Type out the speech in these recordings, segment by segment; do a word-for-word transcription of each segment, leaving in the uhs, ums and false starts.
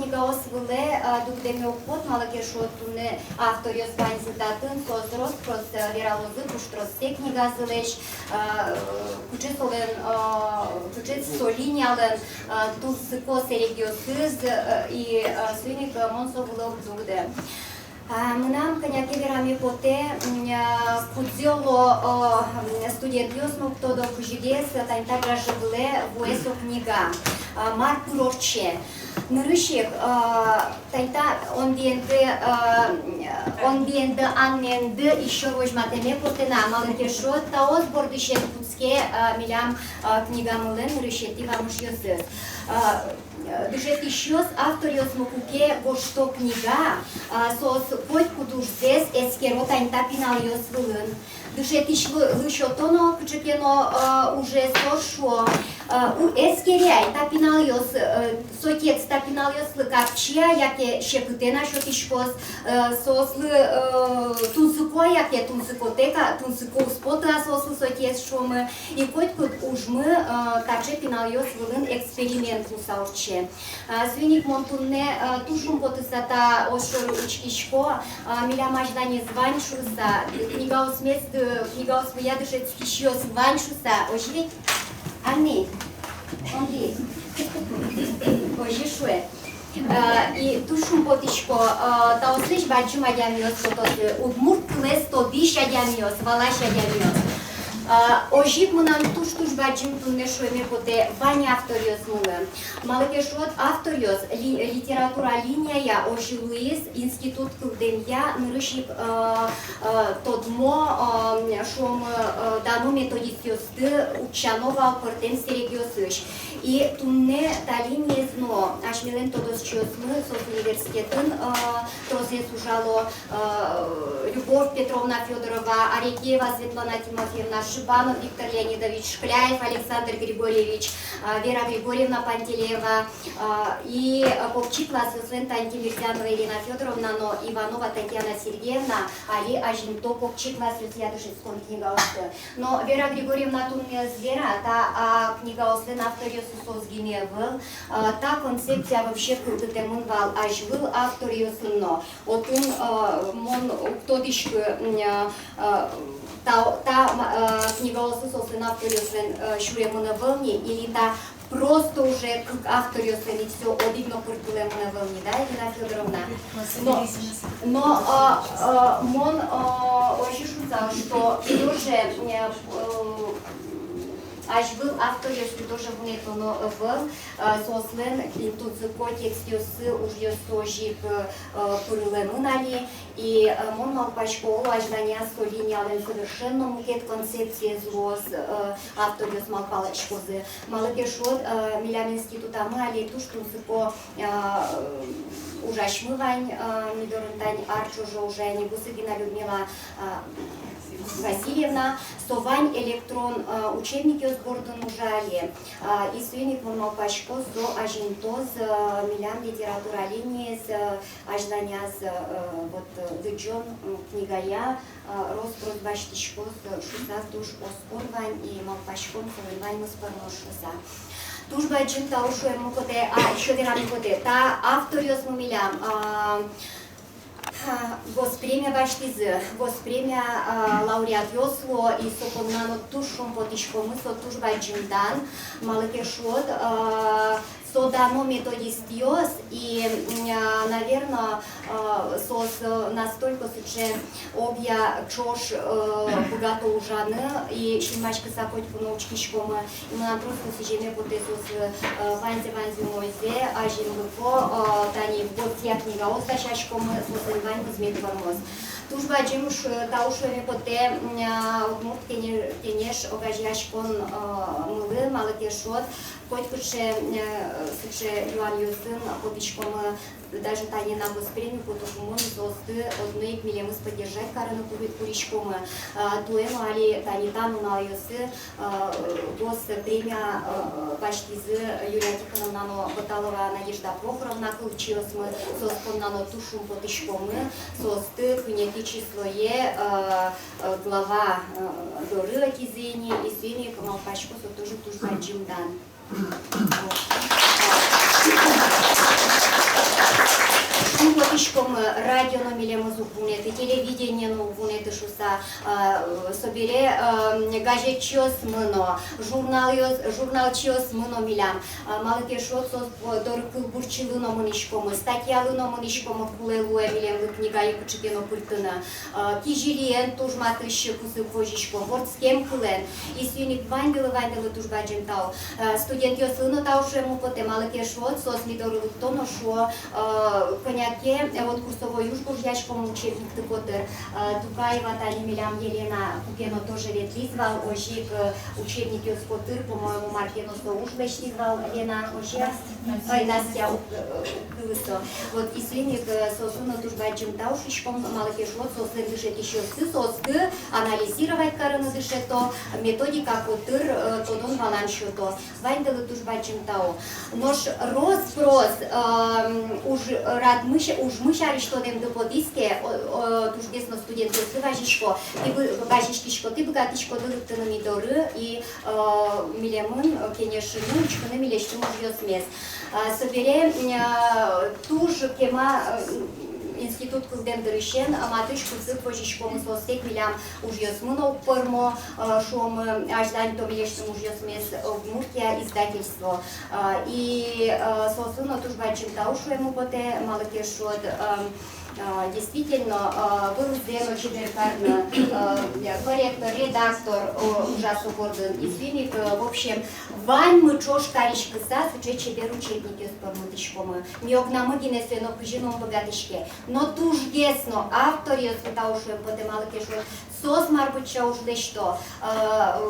Книгаос вылэ, а, дугдэме уг поты, малы ке шуод, туннэ авторъёс ваньзы татын, соос рос-прос, а, вералозы пуштроссэ книгазылэсь, а, кыӵе солэн, а, кыӵе со линиялэн, а, тунсыко сэрегъёсыз, а, и, а, соин ик, а, мон со вылэ уг дугды. А, мынам кӧня ке вераме потэ, м, а, кудзэ, оло, а, м, студентъёс но уг тодо, кызьыгес тани та гажы вылэ вуэ со книга, а, «Мар пыр ортче». Нырысь ик, а, тани та Онбиенды, а, Онбиенды Анненды ещё возьматэме потэ на, малы ке шуод, таос бордысен кутске, а, милям, а, книгамылэн нырысетӥ вамышъёсыз. А, дышетӥсьёс, авторъёсмы куке гожто книга, а, соос котькуд ужзэс эскеро тани та пиналъёс вылын. Дышетӥсьлы, лы сёто но кыӵе ке но, а, ужез, соос шуо, а, у, эскере ай та пиналъёс, а, со текст та пиналъёслы капчи-а, яке секытэн-а сётӥськоз, а, соослы, а, тунсыко-а, яке тунсыкотэк-а, тунсыко уз поты-а соослы со текст, шуомы. И котькуд ужмы, э, таӵе пиналъёс вылын эксперимент луыса ортче. А, соин ик мон туннэ, э, туж шумпотыса таос шоры учкисько, а, милям азьланез вань шуыса, книгаосмес, э, книгаосмыя дышетскисьёс вань шуыса, озьы ведь? Али, Онби, озьы шуэ. Э, и туж шумпотӥсько, э, таослэсь бадӟым адямиос потозы, удмурт кылэз тодӥсь адямиос, валась адямиос. Э, озьы ик мынам туж-туж бадӟым туннэ шуэме потэ вань авторъёсмылы. Малы ке шуод, авторъёс ли-, литература линияя озьы луиз, институт кылдэмъя нырысь ик, э, э, тодмо, э, шуом, э, дано методистъёсты утчано вал пӧртэм сэрегъёсысь. И туннэ та линиез но асьмелэн тодосчиосмы, соос университетын, э, тросэз ужало, э, Любовь Петровна Фёдорова, Арекеева Светлана Тимофеевна, Шибанов Виктор Леонидович, Шкляев Александр Григорьевич, э, Вера Григорьевна Пантелеева, э, и, э, покчи классъёслэн тани Тимирзянова Елена Фёдоровна но Иванова Татьяна Сергеевна али азинто покчи классъёсъя дышетскон книгаосты. Но Вера Григорьевна туннэ ӧз вера, та, а, книгаослэн авторъёсыз соос гинэ ӧвӧл. А, та концепция вообще кылдытэмын вал азьвыл авторъёсын но. Отын, а, мон уг тодӥськы, м, а, а, та, та, м, а, книгаосы соослэн авторъёслэн, а, сюремын ӧвӧл ни, или та просто уже кык авторъёслэн ик со одӥг но пыртылэмын ӧвӧл ни, да, Ирина Фёдоровна? Но, но, а, а, мон, а, озьы шуысал, что тоже, э, э, азьвыл авторъёсты тоже вунэтоно ӧвӧл, э, соослэн тунсыко текстъёссы, ужъёссы озьы ик, э, пырылэмын али. И, э, мон малпасько, оло, азьланяз со линиялэн совершенно мукет концепциез луоз, э, авторъёс малпаськозы. Малы ке шуод, э, милям институтамы али туж тунсыко, э, ужасьмы вань, э, ми дорын тани ар ӵоже ужа ини Бусыгина Людмила, э, Васильевна, со вань электрон, э, учебникъёс бордын ужа али. А, и соин ик мон малпасько, со азинтоз, э, милям литература линиез, э, азьланяз, э, вот, э, лыдӟон, м, книгая, э, рос-прос басьтӥськоз, э, шуыса туж оскон вань, и малпаськом, солэн ваньмыз пӧрмоз шуыса. Туж бадӟым тау шуэме потэ, а, ещё вераме потэ, та авторъёсмы милям, а, а, госпремия басьтӥзы, госпремия, а, лауреатъёс луо, и со понна но туж шумпотӥськомы, со туж бадӟым дан, малы ке шуод, а, со дано методистъёс, и, м, а, наверно, а, соос, э, настолько сыӵе огъя ӵош, э, быгато ужаны, и синмаськыса котьку но учкиськомы, и мынам просто сӥземе потэ, соос, э, ваньзэ, ваньзэ умойзэ азинлыко, э, тани госъя книгаос дасяськомы, соослэн ваньмыз мед пӧрмоз. Туж бадӟым ш-, тау шуэме потэ, м, а, Удмурт кене-, кенеш огазеяськон, э, мылы, малы ке шуод, котькыӵе, э, сыӵе юанъёсын потӥськомы, даже тани на госпремию потыкумы, соосты одно ик милемыз поддержать карыны кури-, куриськомы. Э, туэ но али тани та нуналъёсы, э, госпремия, э, басьтӥзы Юлия Тихоновна но Баталова Надежда Прохоровна, кылчиосмы, соос понна но туж шумпотӥськомы, соосты куинетӥ числое, э, э, глава, э, доры ӧтизы ини, и соин ик малпасько, со тоже туж бадӟым дан. Вот. Радио но милемыз уг вунэты, телевидение но уг вунэты шуса, а, собере, а, газетчиосмы но, журналъёс, журналчиосмы но милям. А, малы ке шуод, соос доры кылбурчилы но мынӥськомы, статьялы но мынӥськомы, кулэ луэ милемлы книга кыӵе ке но пыртыны. А, кизилиен туж матысь кусып возиськом, вордскем кылэн. И соин ик ваньдылы, ваньдылы туж бадӟым тау. А, студентъёслы но тау шуэммы потэ, малы ке шуод, соос ми доры лыкто но шуо, а, кӧня ке, э, вот курсовой уж гожъяськом учебникты котыр. А, Тукаева тани милям Елена куке но тоже ветлӥз вал, озьы ик, э, учебникъёс котыр, по-моему, мар ке но со уж лэсьтӥз вал, Лена, озьы-а? Ой, Настя, у-, э, кылысо. Вот, и соин ик, э, соослы но туж бадӟым тау шуиськом, малы ке шуод, соослэн дышетӥсьёссы соослы анализировать карыны дышето, методика котыр, э, тодон-валан сёто. Ваньдылы туж бадӟым тау. Нош рос-прос, эм, уж радмысь, ужмы сярысь тодэмды потӥз ке, о, о, тужгес но студентъёслы вазисько, тӥ бы-, вазиськисько, тӥ быгатӥськоды лыктыны ми доры и, э, милемын, э, кенешыны, учкыны милесьтым ужъёсмес. А, собере, э, туж кема, э, институт кылдэм дырысен, а, матысь курсып возиськомы, соос ик милям ужъёсмы но уг пӧрмо, э, шуомы, азьлань то милесьтым ужъёсмес, э, «Удмуртия» издательство. А, и, э, соослы но туж бадӟым тау шуэммы потэ, малы ке шуод, э, А, действительно, а, выльзэ но чебер карыны, а, корректор, редактор, о, ужаса бордын. И соин ик, э, в общем, ваньмы ӵош кариськыса сыӵе чебер учебникъёс пӧрмытӥськомы. Ми огнамы гинэ сое но кызьы но ум быгатӥське. Но тужгес но авторъёслы тау шуэм потэ, малы ке шуод, соос мар быдӟа уж лэсьто, э,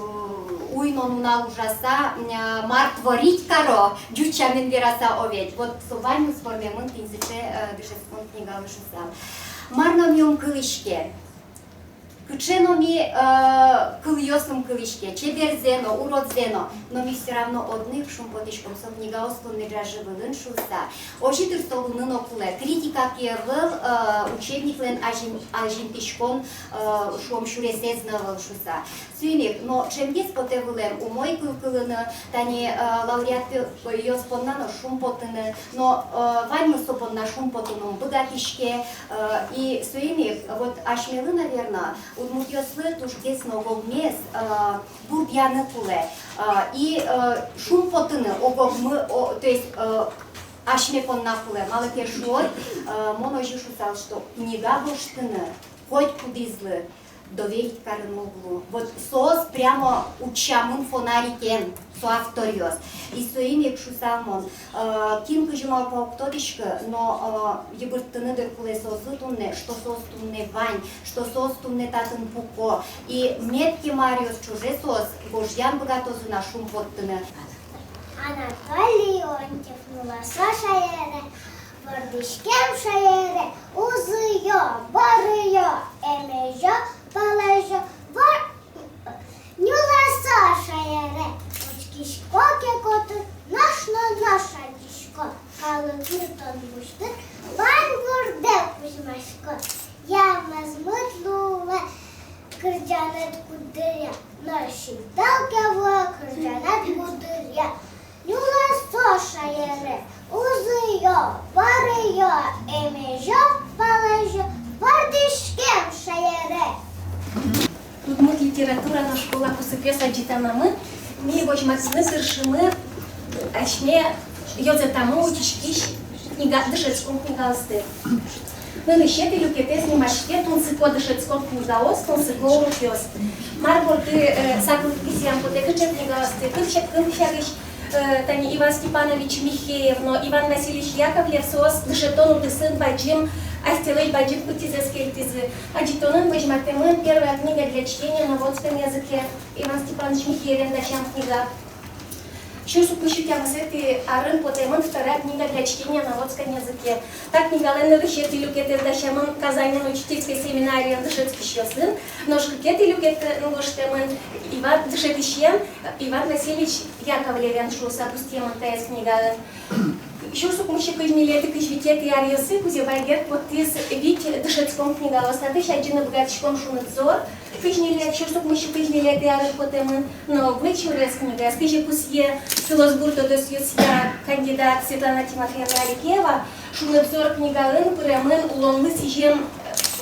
уй но нунал ужаса, э, мар творить каро, ӟуч сямен вераса, о ведь. Вот со ваньмыз пӧрмемын тӥни сыӵе, э, дышетскон книгалы шуса. Мар но ми ум кылӥське, кыӵе но ми, э, кылъёс ум кылӥське, чеберзэ но, уродзэ но, но ми всё равно одно ик шумпотӥськом, со книгаос туннэ ӝажы вылын шуса. Озьы дыр со луыны но кулэ. Критика ке ӧвӧл, э, учебниклэн азин-, азинтӥськон, э, шуом, сюресэз но ӧвӧл шуса. Соин ик, но ӵемгес потэ вылэм умой кыл кылыны, тани, э, лауреатъёс понна но шумпотыны, но, э, ваньмыз со понна шумпотыны ум быгатӥське, э, и соин ик, вот асьмелы, наверно, удмуртъёслы тужгес но ог-огмес, э, бурдъяны кулэ, э, и, э, шумпотыны ог-огмы, о, то есть, э, асьме понна кулэ, малы ке шуод, э, мон озьы шусал, что книга гожтыны котькудӥзлы доверить карыны уг лу. Вот соос прямо утчамын фонарикен, со авторъёс. И соин ик шусал мон, э, кин кызьы малпа, уг тодӥськы, но, э, йыбырттыны дыр кулэ соослы туннэ, что соос туннэ вань, что соос туннэ татын пуко. И мед ке маръёс ӵоже соос гожъян быгатозы на шумпоттыны. Анатолий Леонтьев. Нюлэсо шаере, вордӥськем шаере, узыё, бӧрыё, эмезё, палэзё, вор-, нюлэсо шаере. Учкисько ке котыр, нош но нош адӟисько, калыклы тон пусйид, вань вордэ кузьмаськод. Я, мӧзмыт луэ кырӟанэд куддыръя, но сиделке вуэ кырӟанэд куддыръя. Нюлэсо шаере, узыё, бӧрыё, эмезё, палэзё, вордӥськем шаере. Удмурт литература но школа кусыпъёс адӟытонамы ми возьматыны тыршимы асьме ёзэтамы утиськись книга, дышетскон книгаосты. Нырысетӥ люкетэз нимаське «Тунсыко дышетскон книгаос, тунсыко урокъёс». Мар борды, э, саклык висъям потэ, кыӵе книгаосты, кыӵе, кыӵе книгаосты, э, тани Иван Степанович Михеев но Иван Васильевич Яковлев соос дышетон удысын бадӟым, асьтэлэсь бадӟым пытьызэс кельтӥзы. Адӟытонын возьматэмын «Первая книга для чтения на водском языке», Иван Степанович Михеевен дасям книга. Сюрс укмыс сю тямысэтӥ арын потэмын «Вторая книга для чтения на водском языке». Та книгалэн нырысетӥ люкетэз дасямын Казаньын учительской семинариын дышетскисьёсын, нош кыкетӥ люкетын гожтэмын Иван, дышетӥсен Иван Васильевич Яковлевен шуыса пусъемын таиз книгаын. Сюрс укмыс сю кызь ньылетӥ, кызь витетӥ аръёсы Кузебай Герд поттӥз вить дышетскон книгаос. Татысь адӟыны быгатӥськом «Шуныт зор», Кызь ньылетӥ, сюрс укмыссю кызь ньылетӥ арын потэмын, но выль сюрес книгаез, кызьы пусъе сылоз гурт тодосъёсъя кандидат Светлана Тимофеевна Алексеева, «Шунобзор» книгаын пыремын улонлы сӥзем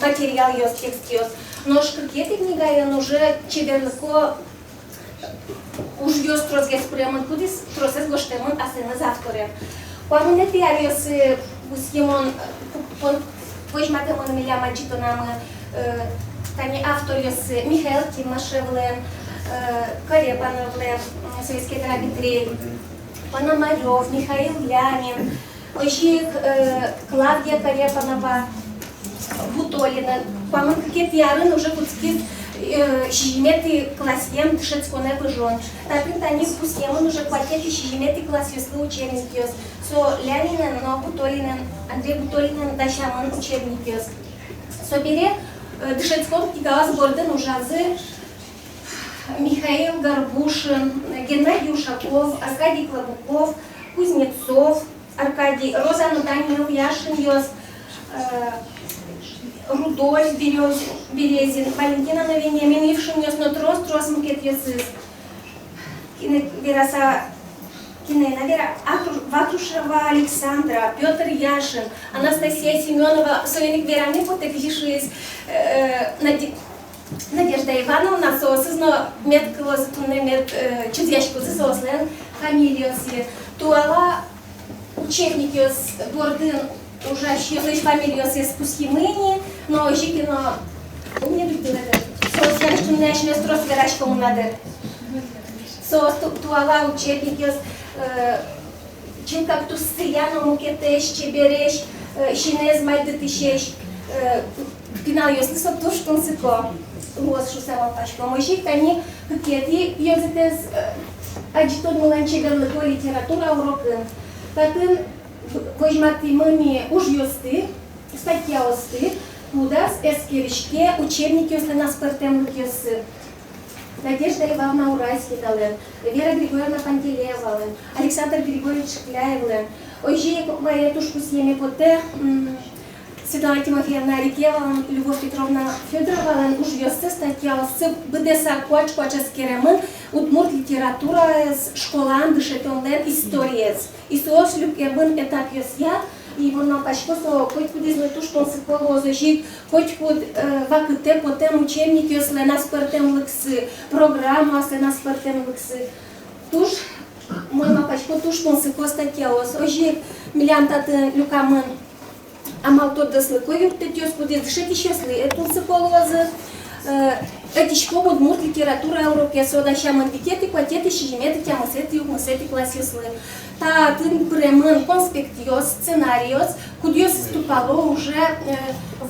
материалъёс, текстъёс. Нош кыкетӥ книгаын уже чеберлыко ужъёс тросгес пыремын, кудӥз тросэз гожтэмын аслэныз авторен. Куамынэтӥ аръёсы пусъемын, э, пу-, пу-, возьматэмын милям адӟытонамы, э, тани авторъёссы Михаил Тимашевлэн, э, Корепановлэн, м, «Советский грабитель», Пономарёв, Михаил Лямин, озьы ик, э, Клавдия Корепанова, Бутолинэн. Куамын кыкетӥ арын уже кутскиз, э, сизьыметӥ классъем дышетсконэ выжон. Татын тани пусъемын уже куатетӥ, сизьыметӥ классъёслы учебникъёс. Со Ляминэн но Бутолинэн, Андрей Бутолинэн дасямын учебникъёс. Собере, э, дышетскон книгаос бордын ужазы Михаил Горбушин, Геннадий Ушаков, Аркадий Клабуков, Кузнецов Аркадий, Роза но Данил Яшинъёс, э, Рудольф Берёз-, Березин, Валентина но Вениамин Ившинъёс но трос-трос мукетъёсыз. Кинэ вераса, кинэ на вера, Акру-, Ватрушева Александра, Пётр Яшин, Анастасия Семёнова, соин ик вераны потэ, кызьы шуиз, э, Наде-, Надежда Ивановна, соосыз но мед кылозы туннэ, мед, э, чузъяськозы соослэн фамилиоссы. Туала учебникъёс бордын ужасьёслэсь фамилиоссэс пусйимы ини, но озьы ке но, ум не дугдылэ дыр. Соос сярысь туннэ асьмеос трос вераськомы на дыр. Соос ту-, туала учебникъёс, э, чылкак туссыя но мукетэсь, чебересь, э, синэз майдытӥсесь, э, пиналъёслы со туж тунсыко луоз шуыса малпаськом. Озьы ик тани кыкетӥ ёзэтэз, э, адӟытонмылэн чеберлыко литература урокын. Татын в-, возьматӥмы ми ужъёсты, статьяосты, кудаз эскериське учебникъёслэн аспӧртэмлыкъёссы. Надежда Ивановна Урайскидалэн, Вера Григорьевна Пантелеевалэн, Александр Григорьевич Шекляевлэн, озьы ик вае туж пусйеме потэ, м, Светлана Тимофеевна Арекеевалэн, Любовь Петровна Фёдоровалэн ужъёссы, статьяоссы быдэсак куач-куач эскеремын удмурт литератураез школаын дышетонлэн историез. И соос люкемын этапъёсъя, и мон малпасько, со котькудӥзлы туж тунсыко луоз озьы ик, котькуд, э, вакытэ потэм учебникъёслэн аспӧртэмлыксы, программаослэн аспӧртэмлыксы. Туж, мон малпасько, туж тунсыко статьяос. Озьы ик милям татын люкамын амал тодослыко юрттэтъёс, кудӥз дышетӥсьёслы, э, тунсыко луозы, э, ӧтиськом удмурт литература урокез, со дасямын витетӥ, куатетӥ, сизьыметӥ, тямысэтӥ, укмысэтӥ классъёслы. Татын пыремын конспектъёс, сценариос, кудъёсыз тупало уже, э,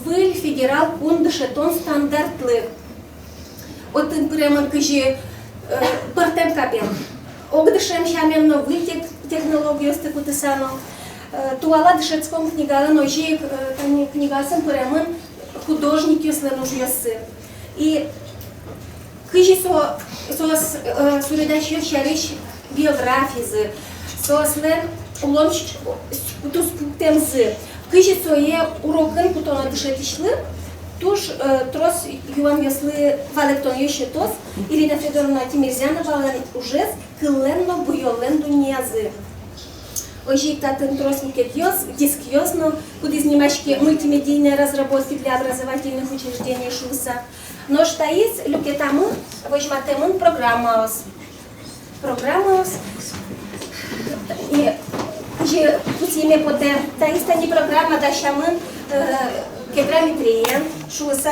выль федерал кун дышетон стандартлы. Отын пыремын кызьы, э, пӧртэм капем. Огдышем сямен но, выль тех-, технологиосты кутыса но. Э, туала дышетскон книгаын озьы ик, э, тани книгаосын пыремын художникъёслэн ужъёссы. И кызьы со, соос, э, суредасьёс сярысь биографизы, соослэн улон с-, с-, туспуктэмзы, кызьы сое урокын кутоно дышетӥсьлы, туж, э, трос юанъёслы валэктонъёс сётоз Ирина Фёдоровна Тимирзяновалэн ужез «Кыллэн но буёллэн дуннеязы». Озьы ик татын трос мукетъёс, дискъёс но, кудӥз нимаське «Мультимедийные разработки для образовательных учреждений» шуыса. Нош таиз люкетамы возьматэмын программаос. Программаос. И кызьы пусйеме потэ, таиз тани программа дасямын, э, Кедра Митреен шуыса,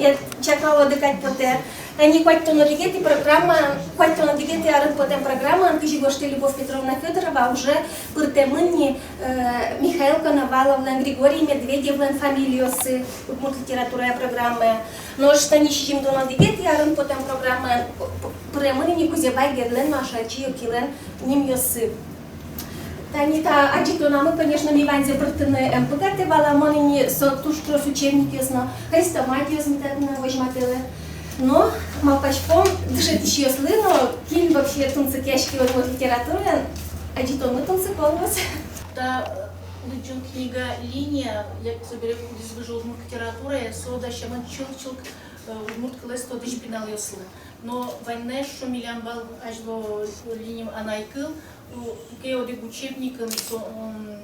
э, чаклалоды кадь потэ. Тани куатьтон одӥгетӥ программа, куатьтон одӥгетӥ арын потэм программаын, кызьы гожтэ Любовь Петровна Фёдорова, уже пыртэмын ни, э, Михаил Коноваловлэн, Григорий Медведевлэн фамилиоссы удмурт литературая программае. Нош тани сизьымдон одӥгетӥ арын потэм программаын п-, п-, пыремын ини Кузебай Гердлэн но Ашальчи Окилэн нимъёссы. Тани та адӟытонамы, конечно, ми ваньзэ пыртыны ӧм быгатэ, валамон ини, со туж трос учебникъёс но, хрестоматиос ми татын возьматэлэ. Но малпаськом, дышетӥсьёслы но, кин вообще тунсыкъяське удмурт литератураен, адӟытонмы тунсыко луоз. Та, э, лыдӟон книга «Линия», я, собере кудӥз выжы удмурт литературае, со дасямын чылк-чылк э, удмурт кылэз тодӥсь пиналъёслы. Но вань на эшшо милям вал азьло линиямы анай кыл, у-, уке одӥг учебникын со, м,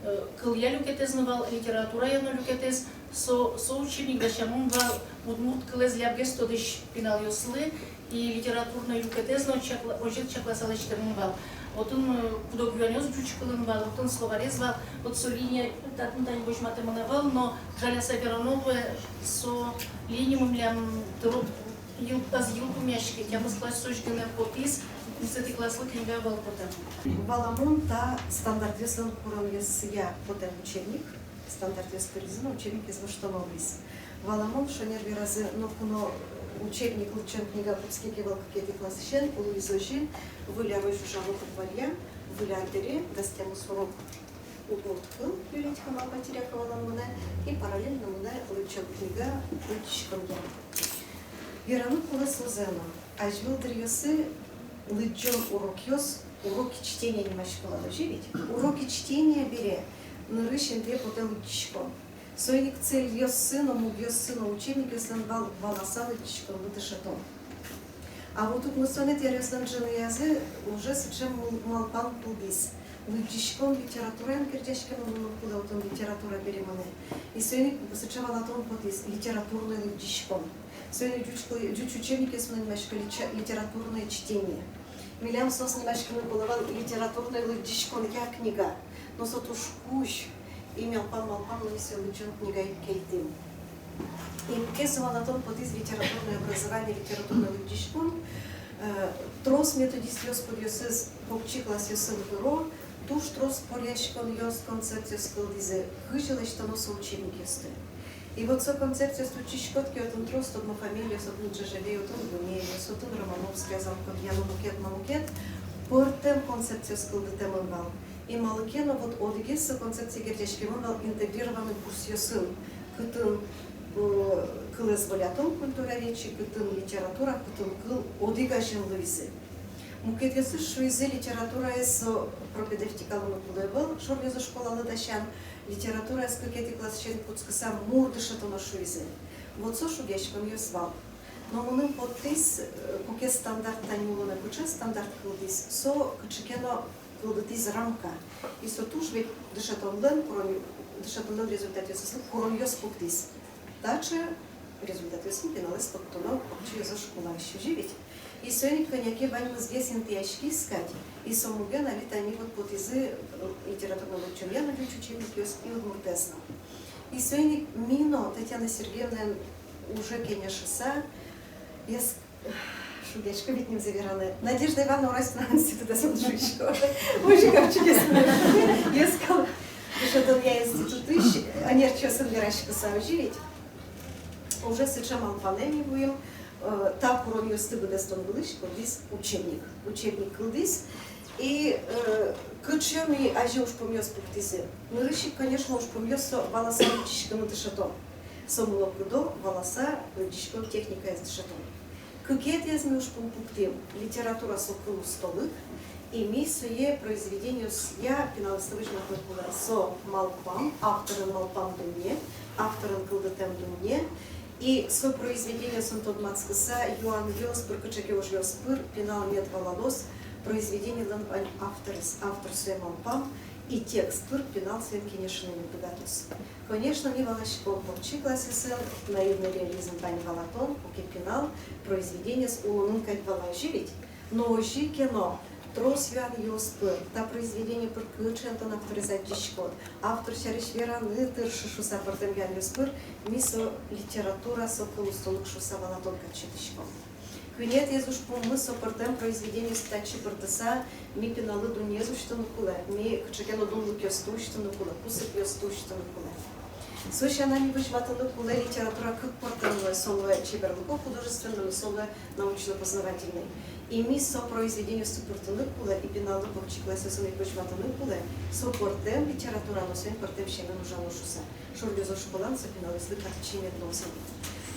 э, кылъя люкетэз но вал, литературая но люкетэз, со, со учебник дасямын вал удмурт кылэз лябгес тодӥсь пиналъёслы, и литературной люкетэз но чакла-, озьы чакласа лэсьтэмын вал. Отын, э, куд-ог юанъёс ӟуч кылын вал, отын словарез вал, вот со линия татын тани возьматэмын ӧвӧл, но жаляса верано луэ, со линиямы милям тыро-, йыл-, ӧз йылпумъяськы, тямыс классозь гинэ потӥз, куиньсэтӥ класслы книга ӧвӧл потэ. Валамон, та стандартъёслэн куронъёсъя потэм учебник, стандартъёс пыризы но, учебникез воштоно луиз. Валамон, шонер веразы, ноку но учебник, лыдӟон книга кутске ке вал кыкетӥ классысен, луиз озьы, выль арозь ужало кык валля, выль ар бере дас тямыс урок удмурт кыл, Юлия Тихомалова-Теряховалэн мынэ, и параллельно мынэ лыдӟон книга лыдӟиськонъя. Вераны кулэ созэ но, азьвыл дыръёсы лыдӟон урокъёс «Уроки чтения» нимаськылӥзы ведь. «Уроки чтения» бере нырысь интые потэ лыдӟиськон. Соин ик цельёссы но, мугъёссы но учебникъёслэн вал валаса лыдӟиськонлы дышетон. А вот укмыстонэтӥ аръёслэн ӝыныязы уже сыӵе мал-, малпан кылдӥз. Лыдӟиськон литератураен герӟаськемын кулэ, отын литература бере мынэ. И соин ик сыӵе валатон потӥз: литературной лыдӟиськон. Соин ик ӟуч кыл-, ӟуч учебникъёс мынэ нимасько лича-, литературное чтение. Милям соос нимаськыны кулэ вал литературной лыдӟиськонъя книга. Но со туж кузь, и малпам-малпам но, и сое лыдӟон книга ик кельтӥм. И куке со валатон потӥз литературное образование, литературной лыдӟиськон, э, трос методистъёс, кудъёсыз покчи классъёсын выро, туж трос поръяськонъёс, концепциос кылдӥзы, кызьы лэсьтоно со учебникъёсты. И вот со концепциосты учкиськод ке, отын трос тодмо фамилиос, отын Джежелей, отын Гунеев, отын Романовский, Азамковъя но мукет, но мукет, пӧртэм концепциос кылдытэмын вал. И малы ке но вот одӥгез со концепция герӟаськемын вал интегрированный курсъёсын, кытын, э, кылэз волятон, культуроведчи, кытын литература, кытын кыл одӥг азьын луизы. Мукетъёсыз шуизы, литератураез со пропедевтикалы но кулэ ӧвӧл, шоръёзо школалы дасян, литератураез кыкетӥ классысен кутскыса мур дышетоно шуизы. Вот со шугъяськонъёс вал. Но мыным поттӥз, э, куке стандарт тани улонэ кыӵе стандарт кылдӥз, со кыӵе ке но кылдытӥз рамка. И со туж ведь дышетонлэн куронъ-, дышетонлэн результатъёсызлы куронъёс пуктӥз. Таӵе результатъёсын пиналэз поттоно покчиозь, школаозь, озьы ведь. И соин ик кӧня ке ваньмызгес интыяськиз кадь, и со муген али тани вот потӥзы, э, литературной лыдӟонъя но ӟуч учебникъёс, и удмуртэз но. И соин ик ми но Татьяна Сергеевнаен уже кенешыса, ес-, шугъясько ведь нимзэ вераны. Надежда Ивановна Урасина институтэз мон шуисько. Озьы капчигес мон. Ес кал дышетонъя институтысь ӧнерчиосын вераськыса, озьы ведь. Уже сыӵе малпанэ ми вуим, э, та куронъёсты быдэстон вылысь кылдӥз учебник. Учебник кылдӥз. И, э, кыӵе ми азе ужпумъёс пуктӥзы. Нырысь ик, конечно, ужпумъёс со валаса лыдӟиськыны дышетон. Со мылокыдо валаса лыдӟиськон техникаез дышетон. Кыкетӥез ми ужпум пуктӥм: литература со кыл устолык, и ми сое произведениосъя пиналэзлы возьматыны кулэ. Со малпам, авторын малпам дунне, авторын кылдытэм дунне, и со произведениосын тодматскыса, юанъёс пыр, кыӵе ке ужъёс пыр пинал мед валалоз произведениелэн вань авторез, автор сое малпам, и текст пыр пинал соин кенешыны мед быгатоз. Конечно, ми валаськом, покчи классъёсын наивный реализм вань валатон, куке пинал произведениез улонын кадь вала, озьы ведь. Но озьы ке но, трос юанъёс пыр, та произведение пыр кыӵеен тон авторез адӟиськод, автор сярысь вераны тыршы шуса, пӧртэм юанъёс пыр ми со литература со кыл устолык шуса валатон кадь сётӥськом. Куинетӥез ужпуммы: со пӧртэм произведениосты татчы пыртыса, ми пиналлы дуннеез усьтыны кулэ, ми кыӵе ке но дунлыкъёсты усьтыны кулэ, кусыпъёсты усьтыны кулэ. Со сяна ми возьматыны кулэ, литература кык пӧртэм луэ: со луэ чеберлыко-художественной, со луэ научно-познавательной. И ми со произведениосты пыртыны кулэ, и пиналлы покчи классъёсын ик возьматыны кулэ со пӧртэм литература но соин пӧртэм сямен ужало шуса. Шоръёзо школаын со пиналъёслы капчи мед луоз ини.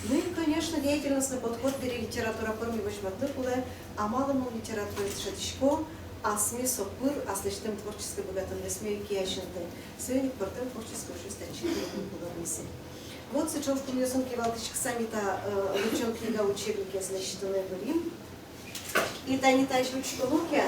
Ну и, конечно, деятельностной подход бере литература пыр ми возьматыны кулэ, а малы мон литератураез дышетӥсько, асме со пыр аслэсьтым творческой быгатонъёсме ик ӧй азинты. Соин ик пӧртэм творческой ужъёс татчы кылдыны кулэ луизы. Вот сыӵе ужпумъёсын кивалтӥськыса ми та, э, лыдӟон книга-учебникез лэсьтыны бырйим. И тани тазьы учконо ке,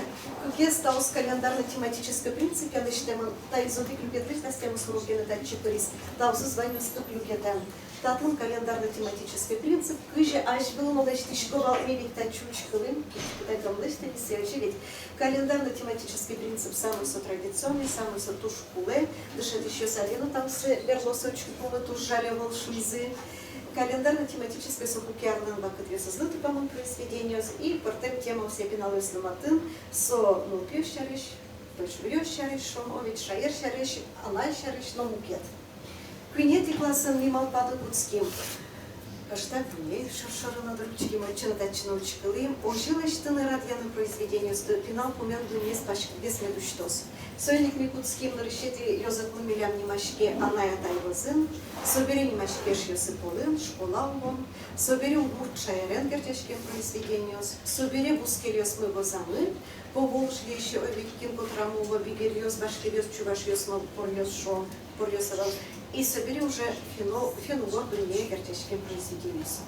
кыкез таос календарно-тематической принципен лэсьтэмын, таиз одӥг люкетлэсь дас тямыс урок гинэ татчы пыриз, таосыз ваньмыз кык люкетэн. Татын календарно-тематической принцип, кызьы азьвыл но лэсьтӥсько вал, ми ведь татчы учкылӥм, кытын лэсьтэмын, сое озьы ведь. Календарно-тематической принцип самой со традиционной, самой со туж кулэ, дышетӥсьёс али но таосыз берло со учкыны туж жаль ӧвӧл шуизы. Календарно-тематической со куке арлэн вакытъёсызлы тупамын произведениос, и пӧртэм темаосъя пиналъёслы матын, со нылпиос сярысь, пӧйшуръёс сярысь, шуом, о ведь, шаер сярысь, анай сярысь но мукет. Куинетӥ классын ми малпаны кутским. Ӧжытак дунне шор-шоры но дыр учким, отчы но татчы но учкылӥм, озьы лэсьтыны радъяны произведениосты, пинал пумен дуннеез паськытгес мед усьтоз. Соин ик ми кутским нырысетӥ ёзэтлы, милям нимаське «Анай-атай вӧзын», собере нимаське «Эшъёсы пӧлын», «Школа улон», собере удмурт шаерен герӟаськем произведениос, собере «Бускельёсмы вӧзамы», «Поволжьеысь», о ведь, кин котырамы уло, бигеръёс, башкиръёс, чувашъёс но поръёс, шуом, поръёс ӧвӧл. И собере уже финно-, финн-угор дуннее герӟаськем произведениос.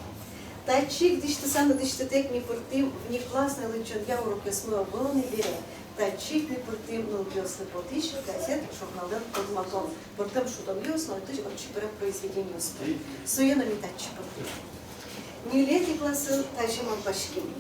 Татчы ик дӥсьтыса но дӥсьтытэк ми пыртӥм внеклассной лыдӟонъя урокъёсмы ӧвӧл ни бере. Татчы ик ми пыртӥм нылпиослы потӥсь газет-журналлэн тодматон, пӧртэм шудонъёс но отысь, отчы пыре произведениос. Сое но ми татчы пыртӥм. Ньылетӥ классын тазьы малпаським.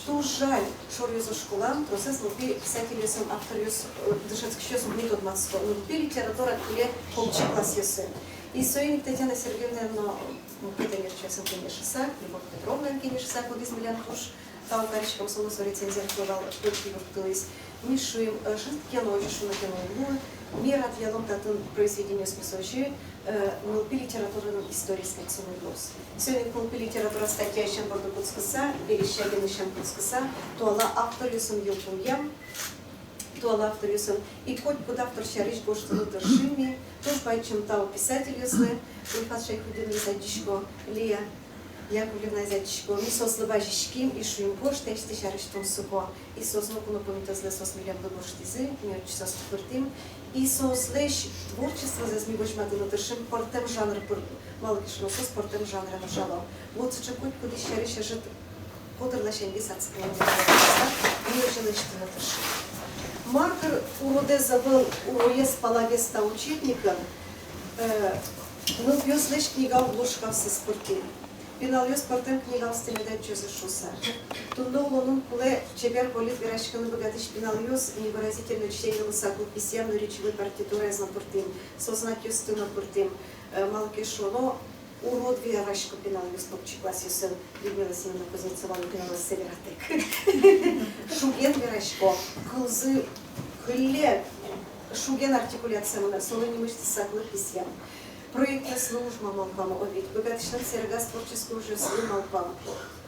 Туж жаль, шоръёзо школаын тросэз нылпи писательёсын, авторъёс, э, дышетскисьёсын уг ни тодматско. Нылпи литература кыле покчи классъёсы. И соин ик Татьяна Сергеевнаен но мукет ӧнерчиосын кенешыса, Любовь Петровнаен кенешыса, кудӥз милям туж тау кариськом, солы со рецензент вал, котьку юрттылӥз. Ми шуим, ӧжыт ке но, озьы шуыны ке но уг луы, ми радъялом татын произведениосмес озьы, э, нылпи литератураын историез кадь со луоз. Соин ик нылпи литература статьяысен борды кутскыса, верещагинысен кутскыса, туала авторъёсын йылпумъям, туала авторъёсын. И котькуд автор сярысь гожтыны тыршим ми. Туж бадӟым тау писательёслы, Ильфаз Шайхутдиновез адӟисько, Лия Яковлевнаез адӟисько, ми соослы вазиським и шуим: гожтэ асьтэ сярысь тунсыко. И соос ноку но пумитэзлы соос милемлы гожтӥзы, ми отчы соосты пыртӥм. И соослэсь творчествозэс ми возьматыны тыршим пӧртэм жанр пыр, малы ке шуоно, соос пӧртэм жанрен ужало. Вот сыӵе котькудӥз сярысь ӧжыт котыр ласяньгес адскыны ми озьы лэсьтыны тыршим. Мар дыр уродэз ӧвӧл, уроез палавес та учебникын, э, нылпиослэсь книга обложкаоссэс пыртӥм. Пиналъёс пӧртэм книгаосты мед адӟозы шуыса. Туннэ улонын кулэ чебер, кольыт вераськыны быгатӥсь пиналъёс, невыразительное чтение луыса, клуб письмам но речевой партитураез но пыртӥм, со знакъёсты но пыртӥм. Э, малы ке шуоно, урод верасько пиналъёс покчи классъёсын, Людмила Семёновна Кузнецова но пиналъёссэ вератэк. Шуген верасько, кылзы кылле, шуген артикуляция мынэ, солы нимысьтыз саклык висъям. Проектъёслы уж ма малпам, о ведь, быгатӥсьлэн сэрегаз творческой ужъёслы малпам.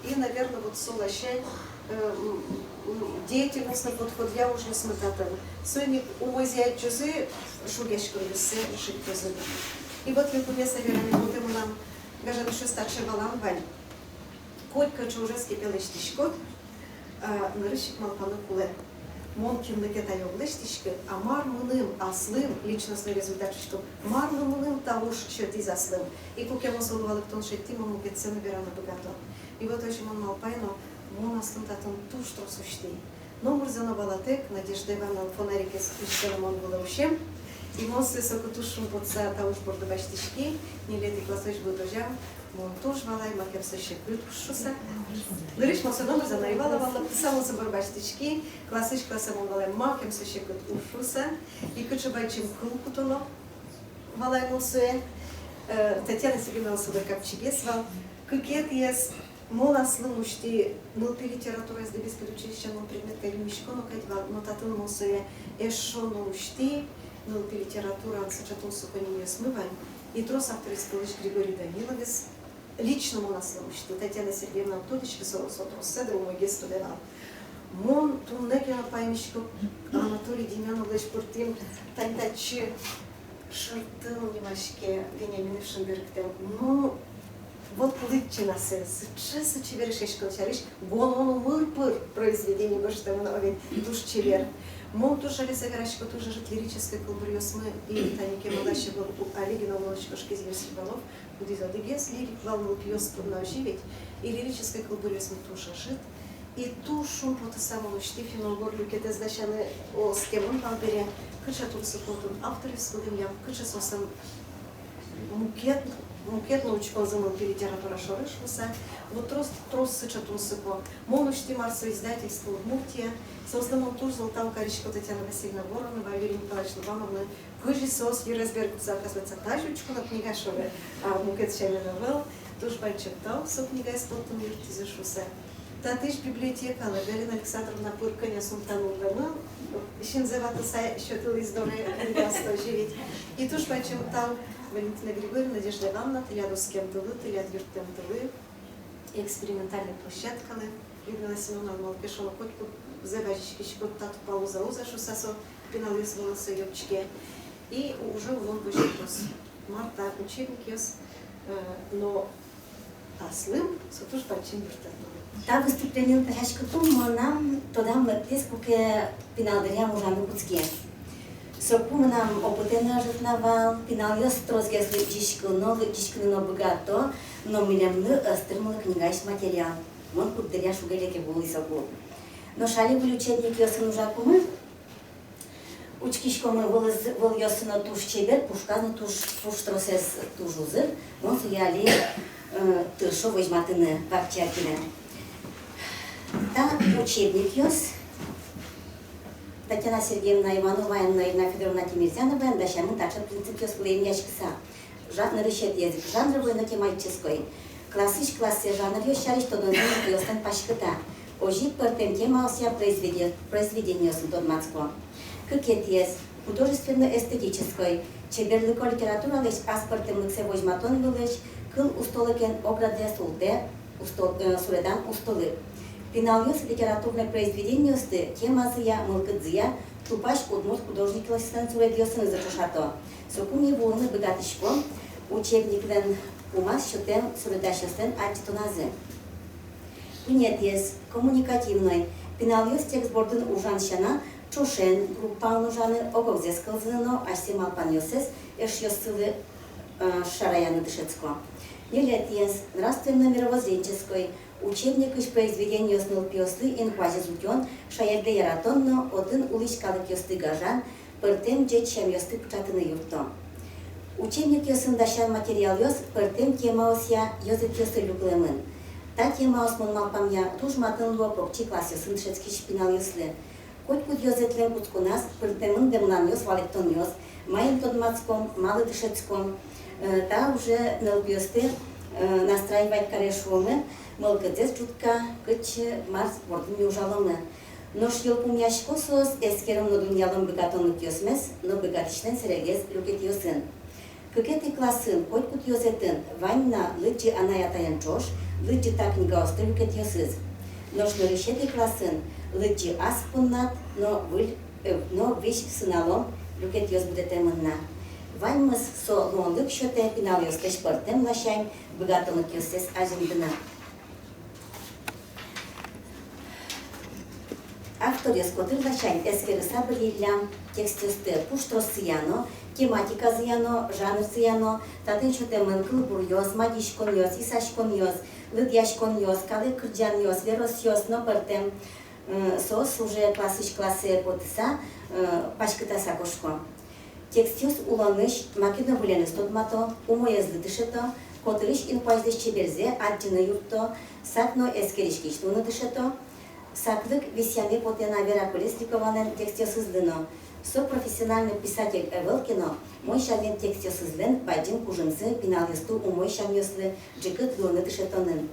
И, наверно, вот со ласянь, э, м, м, деятельностной подходъя ужъёсмы татын. Соин ик умойзэ адӟозы, шугъяськонъёссэ шедьтозы. И вот йылпумъяса вераме потэ мынам, гажано эшъёс, таӵе валан вань. Котькыӵе ужез ке пе лэсьтӥськод, а, нырысь ик малпаны кулэ: мон кинлы ке тае уг лэсьтӥськы, а мар мыным аслым, личностной результат шуиськом, мар но мыным та уж сётӥз аслым. И куке мон солы валэктон шедьтӥ, мон мукетсэ но вераны быгато. И вот озьы мон малпай но, мон аслым татын туж трос усьтӥ. Номырзэ но валатэк, Надежда Ивановна фонарикез кызьы ке но мон вылэ усем. И мон сое соку туж шумпотыса та уж борды басьтӥськи, ньылетӥ классозь выдозям. Мон туж валай, макем со секыт уж шуыса. Нырысь мон со номырзэ но ӧй вала, валэктыса мон со борды басьтӥськи. Классысь классэ мон валай, макем со секыт уж шуыса. И кыӵе бадӟым кыл кутоно, валай мон сое. Э, Татьяна Сергеевна со дыр капчигес вал. Кыкетӥез, мон аслым усьтӥ нылпи литератураез Дэбес педучилищеын, мон предмет кадь нимасько но кадь вал, но татын мон сое эшшо но усьтӥ. Нылпи литератураын сыӵе тунсыко нимъёсмы вань. И трос авторъёс пӧлысь Григорий Даниловез лично мон аслым усьтӥ. Татьяна Сергеевна уг тодӥськы, со, со троссэ дыр умойгес тодэ вал. Мон туннэ ке но паймисько, Анатолий Демьяновлэсь пыртӥм, тани татчы «Шыртын» нимаське, Вениамин Ившин берыктэм. Ну, вот лыдӟы на сое, сыӵе со чебересь, эшшо сярысь «Гонон умыр пыр» произведение гожтэмын, о ведь, туж чебер. Мон туж жаляса верасько, туж ӧжыт лирической кылбуръёсмы, и тани кемалась ӧвӧл, али гинэ улонын кошкиз Евсей Балов, кудӥз одӥгез лирик вал нылпиос понна, озьы ведь, и лирической кылбуръёсмы туж ӧжыт, и туж шумпотыса мон усьтӥ финно-угор люкетэз дасяны, о, ске мон вал бере, кыӵе тунсыко отын авторъёс вылэм, кыӵе соослэн мукет, мукет но учконзы нылпи литература шоры шуыса, вот трос, трос сыӵе тунсыко. Мон усьтӥ, мар со издательство «Удмуртия», соослы мон туж зол тау карисько, Татьяна Васильевна Воронова, Юрий Николаевич Лобановлы, кызьы соос йырез бергутыса, оказывается, тазьы учконо книга шоры, а мукет сямен ӧвӧл. Туж бадӟым тау, со книгаез поттыны юрттӥзы шуыса. Татысь библиотекалы Галина Александровна пыр кӧня сомында нуллэмын, синзэ ватыса сётылӥз доры книгаосты, озьы ведь. И туж бадӟым тау Валентина Григорьевна, Надежда Ивановна, тӥляд оскемдылы, тӥляд юрттэмдылы, экспериментальной площадкалы. Людмила Семёновна, малы ке шуоно, котькудзэ вазиськиськод та тупа луоз-а, уз-а шуыса, со пиналъёс вылын сое учке. И уже улон возьматоз, мар та учебникъёс, э, но аслым со туж бадӟым юрттэт. Та выступлениен дасяськыкум мынам тодам лыктӥз, куке пинал дыръям ужаны кутске. Соку мынам опытэ но ӧжыт на вал, пиналъёс тросгес лыдӟиськыны но, лыдӟиськыны но быгато, но милемлы ӧз тырмылы книгаысь материал. Мон куддыръя шуг-леке вуылӥ соку. Нош али выль учебникъёсын ужакумы, учкиськомы, вылыз-, вылъёссы но туж чебер, пушказ но туж, пуштросэз туж узыр. Мон сое али, э, тыршо возьматыны вакчияк гинэ. Та учебникъёс Татьяна Сергеевна Ивановаен но Ирина Фёдоровна Тимирзяноваен дасямын таӵе принципъёс вылэ инъяськыса. Жа-, нырысетӥез ик жанровой но тематической. Классысь классэ жанръёс сярысь тодонзэ нылпиослэн паськыта. Озьы ик пӧртэм темаосъя произведе-, произведениосын тодматско. Кыкетӥез художественно-эстетической. Чеберлыко литературалэсь аспӧртэмлыксэ возьматон вылысь кыл устолыкен оградэ, султэ, устол-, э, суредан устолык. Пиналъёс литературной произведениосты темазыя, мылкыдзыя тупась удмурт художникъёслэн суредъёсынызы ӵошато. Соку ми вуыны быгатӥськом учебниклэн пумаз сётэм суредасьёслэн адӟытоназы. Куинетӥез, коммуникативной. Пиналъёс текст бордын ужан сяна ӵошен, группаын ужаны, ог-огзэс кылзыны но асьсэ малпанъёссэс эшъёссылы, э, шараяны дышетско. Ньылетӥез, нравственно-мировоззренческой. Учебникысь произведениос нылпиослы инкуазез утён, шаердэ яратон но отын улӥсь калыкъёсты гажан, пӧртэм ӟеч сямъёсты пыӵатыны юртто. Учебникъёсын дасям материалъёс пӧртэм темаосъя ёзэтъёслы люкылэмын. Та темаос, мон малпамъя, туж матын луо покчи классъёсын дышетскись пиналъёслы. Котькуд ёзэтлэн кутсконаз пыртэмын дэмланъёс, валэктонъёс, маин тодматском, малы дышетском. Э, та уже нылпиосты, э, настраивать каре, шуомы, мылкыдзэс ӝутка, кытчы, мар бордын ми ужаломы. Нош йылпумъясько соос эскерон но дунъялон быгатонлыкъёсмес но быгатӥсьлэн сэрегез люкетъёсын. Кыкетӥ классын, котькуд ёзэтын вань на «Лыдӟы анай-атаен ӵош», «Лыдӟы та книгаосты» люкетъёсыз. Нош нырысетӥ классын «Лыдӟы ас поннад» но выль, э, но визь сыналом люкетъёс будэтэмын на. Ваньмыз со луонлык сётэ пиналъёслэсь пӧртэм ласянь быгатонлыкъёссэс азинтыны. Авторъёс котыр ласянь эскерыса быръиллям текстъёсты пуштроссыя но, тематиказыя но, жанрсыя но. Татын сётэмын кылбуръёс, мадиськонъёс, исаськонъёс, лыдъяськонъёс, калык кырӟанъёс, веросъёс но пӧртэм. Э, соос уже классысь классэ потыса, э, паськытаса кошко. Текстъёс улонысь маке но выльеныз тодмато, умоезлы дышето, котырысь инкуазьлэсь чеберзэ адӟыны юртто, сак но эскериськись луыны дышето. Саклык висъяны потэ на Вера Колесниковалэн текстъёсызлы но. Со профессиональной писатель ӧвӧл ке но, мон сямен, текстъёсызлэн бадӟым кужымзы пиналъёсты умой сямъёслы ӝикыт луыны дышетонын.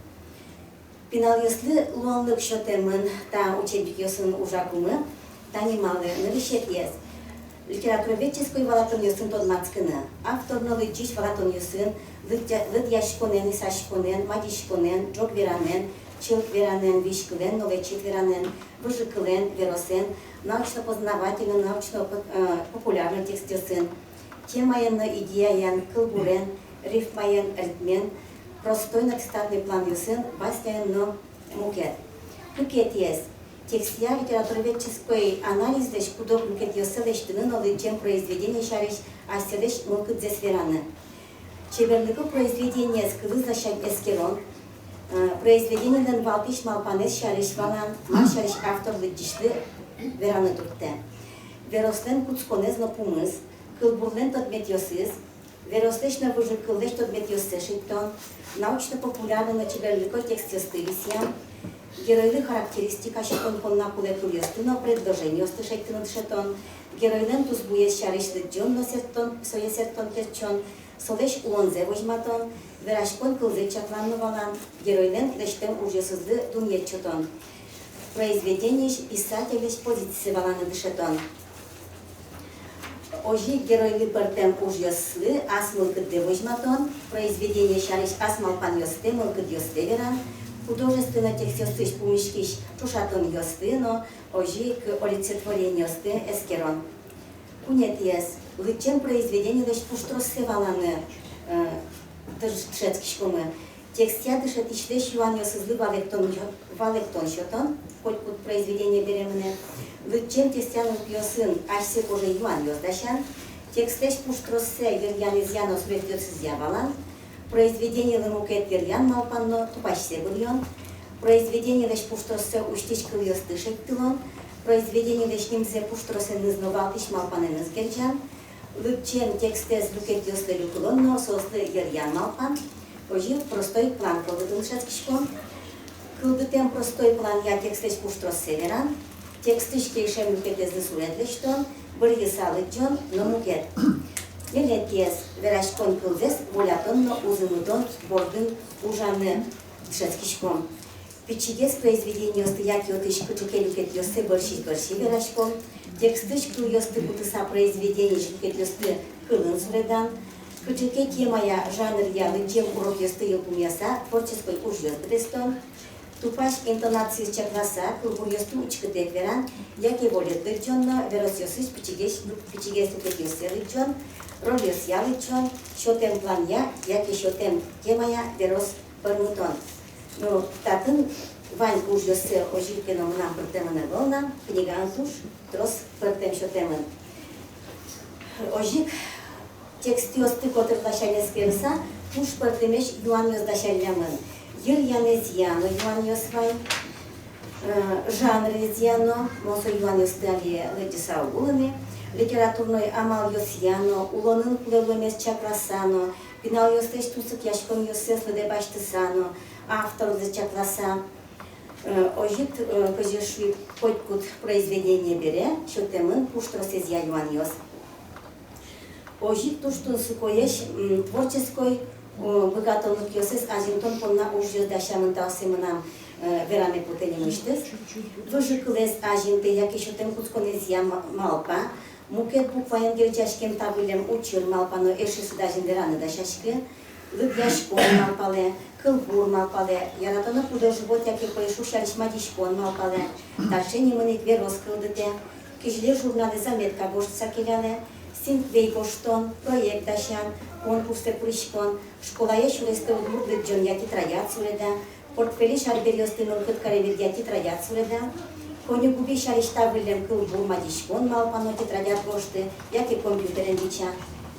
Пиналъёслы луонлык сётэмын та учебникъёсын ужакумы. Тани малы: нырысетӥез — литературоведческой валатонъёсын тодматскыны. Автор но лыдӟись валатонъёсын, лыдъя-, лыдъяськонэн, исаськонэн, мадиськонэн, ӝог веранэн, чылк веранэн, визь кылэн но лэчыт веранэн, выжыкылэн, веросэн, научно-познавательной, научно-поп-, э, популярной текстъёсын, темаен но идеяен, кылбурен, рифмаен, ритмен, простой но цитатной планъёсын, басняен но мукет. Кыкетӥез Текстъя литературоведческой анализлэсь куд-ог люкетъёссэ лэсьтыны но лыдӟем произведение сярысь асьсэлэсь мылкыдзэс вераны. Чеберлыко произведениез кылыз ласянь эскерон, э, произведениелэн валтӥсь малпанэз сярысь валан, ма сярысь автор лыдӟисьлы вераны туртэ. Верослэн кутсконэз но пумыз, кылбурлэн тодметъёсыз, верослэсь но выжыкыллэсь тодметъёссэ шедьтон, научно-популярной но чеберлыко текстъёсты висъям, геройлы характеристика сётон понна кулэ кылъёсты но предложениосты шедьтыны дышетон, геройлэн тусбуез сярысь лыдӟон но сэрттон, сое сэрттон-пертчон, солэсь улонзэ возьматон, вераськон кылзэ чаклан но валан, геройлэн лэсьтэм ужъёсызлы дунъет сётон, произведениысь писательлэсь позицизэ валаны дышетон. Озьы геройлы пӧртэм ужъёслы ас мылкыддэ возьматон, произведение сярысь ас малпанъёстэ, мылкыдъёстэ веран, художественной текстъёсысь пумиськись ӵошатонъёсты но озьы ик олицетворениосты эскерон. Куинетӥез, лыдӟем произведениелэсь пуштроссэ валаны, э, дыш-, дышетскиськомы. Текстъя дышетӥсьлэсь юанъёсызлы валэктон, валэктон сётон, котькуд произведение бере мынэ. Лыдӟем текстъя нылпиосын асьсэ гожъя юанъёс дасян. Текстлэсь пуштроссэ йыръянэзъя но суредъёсызъя валан. Произведениелы мукет йыръян малпан но тупасьсэ быръён. Произведениелэсь пуштроссэ усьтӥсь кылъёсты шедьтылон. Произведениелэсь нимзэ пуштросэныз но валтӥсь малпанэныз герӟан. Лыдӟем текстэз люкетъёслы люкылон но соослы йыръян малпан. Озьы простой план кылдытыны дышетскиськом. Кылдытэм простой планъя текстлэсь пуштроссэ веран, текстысь кельшем люкетэзлы суред лэсьтон, быръыса лыдӟон но мукет. Ньылетӥез, вераськон кылзэс волятон но узымытон бордын ужаны дышетскиськом. Пичигес произведениосты яке отысь кыӵе ке люкетъёссэ бӧрсьыд-бӧрсьы вераськом. Текстысь кылъёсты кутыса произведениысь люкетъёсты кылын суредан. Кыӵе ке темая, жанръя лыдӟем урокъёсты йылпумъяса творческой ужъёс быдэстон. Тупась интонациез чакласа, кылбуръёсты учкытэк веран, яке волыт лыдӟон но веросъёсысь пичигес, пичигес люкетъёссэ лыдӟон, рольёсъя лыдӟон, сётэм планъя яке сётэм темая верос пӧрмытон. Ну, татын вань ужъёссэ озьы ке но мынам пыртэмын ӧвӧл на, книгаын туж трос пӧртэм сётэмын. Озьы ик текстъёсты котыр ласянь эскерыса, туж пӧртэмесь юанъёс дасяллямын. Йыръянэзъя но юанъёс вань, э, жанрезъя но, мон со юанъёсты али лыдӟыса уг улы ни, литературной амалъёсъя но, улонын кулэ луэмез чакласа но, пиналъёслэсь тунсыкъяськонъёссэс лыдэ басьтыса но, авторзэ чакласа. Э, озьы ик, э, кызьы шуи, котькуд произведение бере сётэмын пуштросэзъя юанъёс. Озьы ик туж тунсыкоесь, м, творческой, э, быгатонлыкъёссэс азинтон понна ужъёс дасямын, таосэ мынам, э, вераме потэ нимысьтыз. Выжыкылэз азинтэ яке сётэм кутсконэзъя ма-, малпа, мукет букваен герӟаськем та выллем учыр малпано, эшъёсыд азьын вераны дасяськы. Лыдъяськон малпалэ, кылбур малпалэ, яратоно пудо-живот яке пӧйшур сярысь мадиськон малпалэ, таӵе нимын ик верос кылдытэ, кизили журналэ заметка гожтыса келялэ, синквей гожтон, проект дасян, конкурсэ пыриськон, школае сюрестэ удмурт лыдӟонъя тетрадят суреда, портфелысь арбериосты мылкыд каремедъя тетрадят суреда, коньыгуби сярысь та выллем кылбур, мадиськон малпано, тетрадят гожты яке компьютерен бича,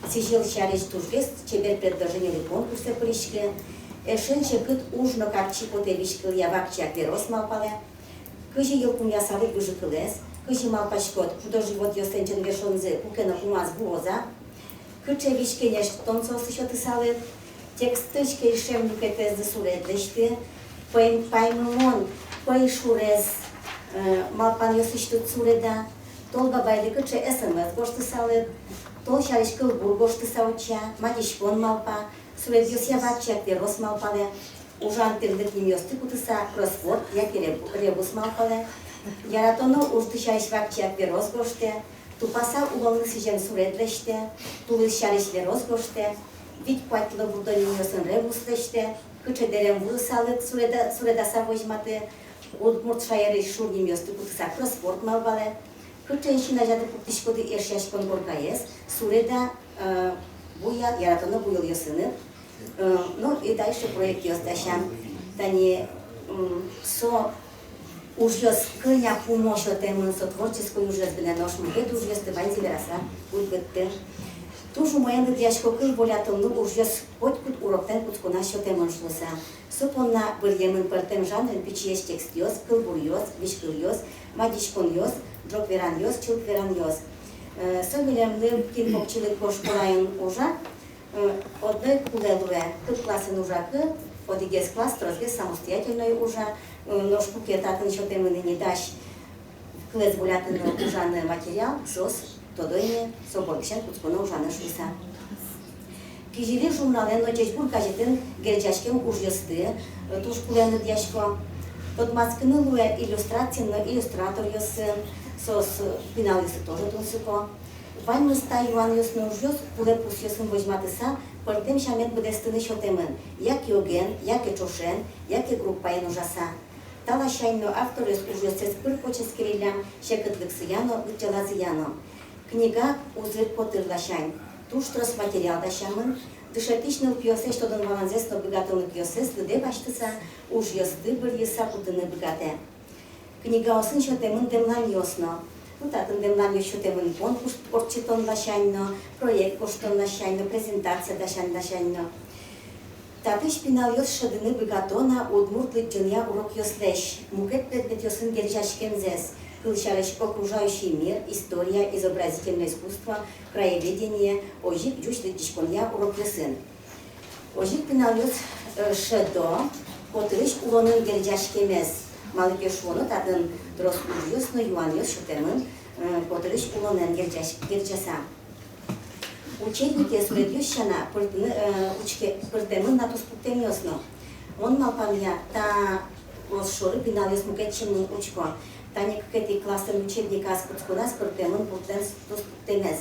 сӥзьыл сярысь тужгес чебер предложениелы конкурсэ пыриськы, эшен секыт уж но капчи потэ визькылъя вакчияк верос малпалэ, кызьы йылпумъясалык выжыкылэз, кызьы малпаськод, пудо-животъёслэн ченгешонзы куке но пумаз вуоз-а, кыӵе визькенеш тон соослы сётысалыд, текстысь кельшем люкетэзлы суред лэсьты, пӧй-, паймымон пӧйшурез, э, малпанъёсысьтыд суреда, тол бабайлы кыӵе эсэмэс гожтысалыд, тол сярысь кылбур гожтыса утча, мадиськон малпа, суредъёсъя вакчияк верос малпалэ, ужан тӥрлык нимъёсты кутыса кроссворд яке ребу-, ребус малпалэ, яратоно ужды сярысь вакчияк верос гожтэ, тупаса улонлы сӥзем суред лэсьтэ, тулыс сярысь верос гожтэ, вить-куатьлы бурдо нимъёсын ребус лэсьтэ, кыӵе дэрем вурысалыд суреда-, суредаса возьматэ, удмурт шаерысь шур нимъёсты кутыса кроссворд малпалэ, кыӵе син азяды пуктӥськоды эшъяськон коркаез, суреда, э, буя-, яратоно буёлъёсыныд, э, ну и дальше проектъёс дасян. Тани, м, со Ужъёс кӧня пумо сётэмын со творческой ужъёс гинэ, нош мукет ужъёсты ваньзэ вераса уд быдты. Туж умоен лыдъясько кыл волятонлы ужъёс котькуд уроктэн кутсконаз сётэмын шуыса. Со понна быръемын пӧртэм жанрын пичиесь текстъёс, кылбуръёс, визькылъёс, мадиськонъёс, ӝог веранъёс, чылк веранъёс. Э, со милемлы, кин покчилыко школаын ужа, э, одно ик кулэ луэ: кык классын ужакы, одӥгез класс тросгес самостоятельной ужа, э, нош куке татын сётэмын ини дась кылэз волятыны, ужаны материал, соос тодо ини со бордысен кутсконо ужаны шуыса. «Кизили» журналэн но «Ӟечбур» газетын герӟаськем ужъёсты, э, туж кулэен лыдъясько. Тодматскыны луэ иллюстрациен но иллюстраторъёсын, соос, э, пиналъёслы тоже тунсыко. Ваньмыз та юанъёс но ужъёс кулэ пусъёсын возьматыса, пӧртэм сямен быдэстыны сётэмын: яке оген, яке ӵошен, яке группаен ужаса. Та ласянь но авторъёс ужъёссэс пыр-поч эскериллям секытлыксыя но, быдӟалазыя но. Книга узыр-котыр ласянь туж трос материал дасямын, дышетӥсь нылпиослэсь тодон-валанзэс но быгатонлыкъёссэс лыдэ басьтыса, ужъёсты быръыса кутыны быгатэ. Книгаосын сётэмын дэмланъёс но. Ну, татын дэмланъёс сётэмын конкурс ортчытон ласянь но, проект гожтон ласянь но, презентация дасян ласянь но. Татысь пиналъёс шӧдыны быгато на удмурт лыдӟонъя урокъёслэсь, мукет предметъёсын герӟаськемзэс, кылсярысь, окружающий мир, история, изобразительное искусство, краеведение, озьы ик ӟуч лыдӟиськонъя урокъёсын. Озьы ик пиналъёс, э, шӧдо котырысь улонын герӟаськемез, малы ке шуоно, татын трос ужъёс но юанъёс сётэмын, э, котырысь улонэн герӟась-, герӟаса. Учебнике суредъёс сяна пыртыны, э, учке-, пыртэмын на туспуктэмъёс но. Мон малпамъя, та ужъёс шоры пиналъёс мукет сямен учко. Тани кыкетӥ классын учебниказ кутсконаз пыртэмын гуртлэн туспуктэмез.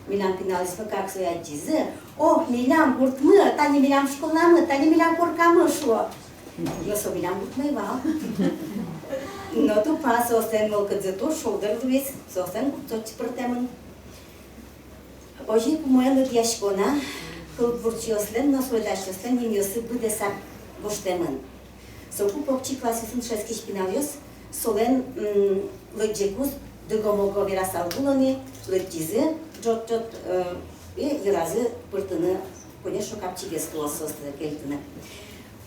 Милям пиналъёсмы как сое адӟизы: «О, милям гуртмы, тани милям школамы, тани милям коркамы», — шуо. Но со милям гуртмы ӧй вал. Но тупа, соослэн мылкыдзы туж шулдыр луиз, соослэн гуртсы отчы пыртэмын. Озьы ик умоен лыдъясько на, кылбурчиослэн но суредасьёслэн нимъёссы быдэсак гожтэмын. Соку покчи классъёсын дышетскись пиналъёс солэн, м, лыдӟыкуз дыгомого верасал выло ни, лыдӟизы ӝот-ӝот, э, и йыразы пыртыны, конечно, капчигес луоз соослы кельтыны.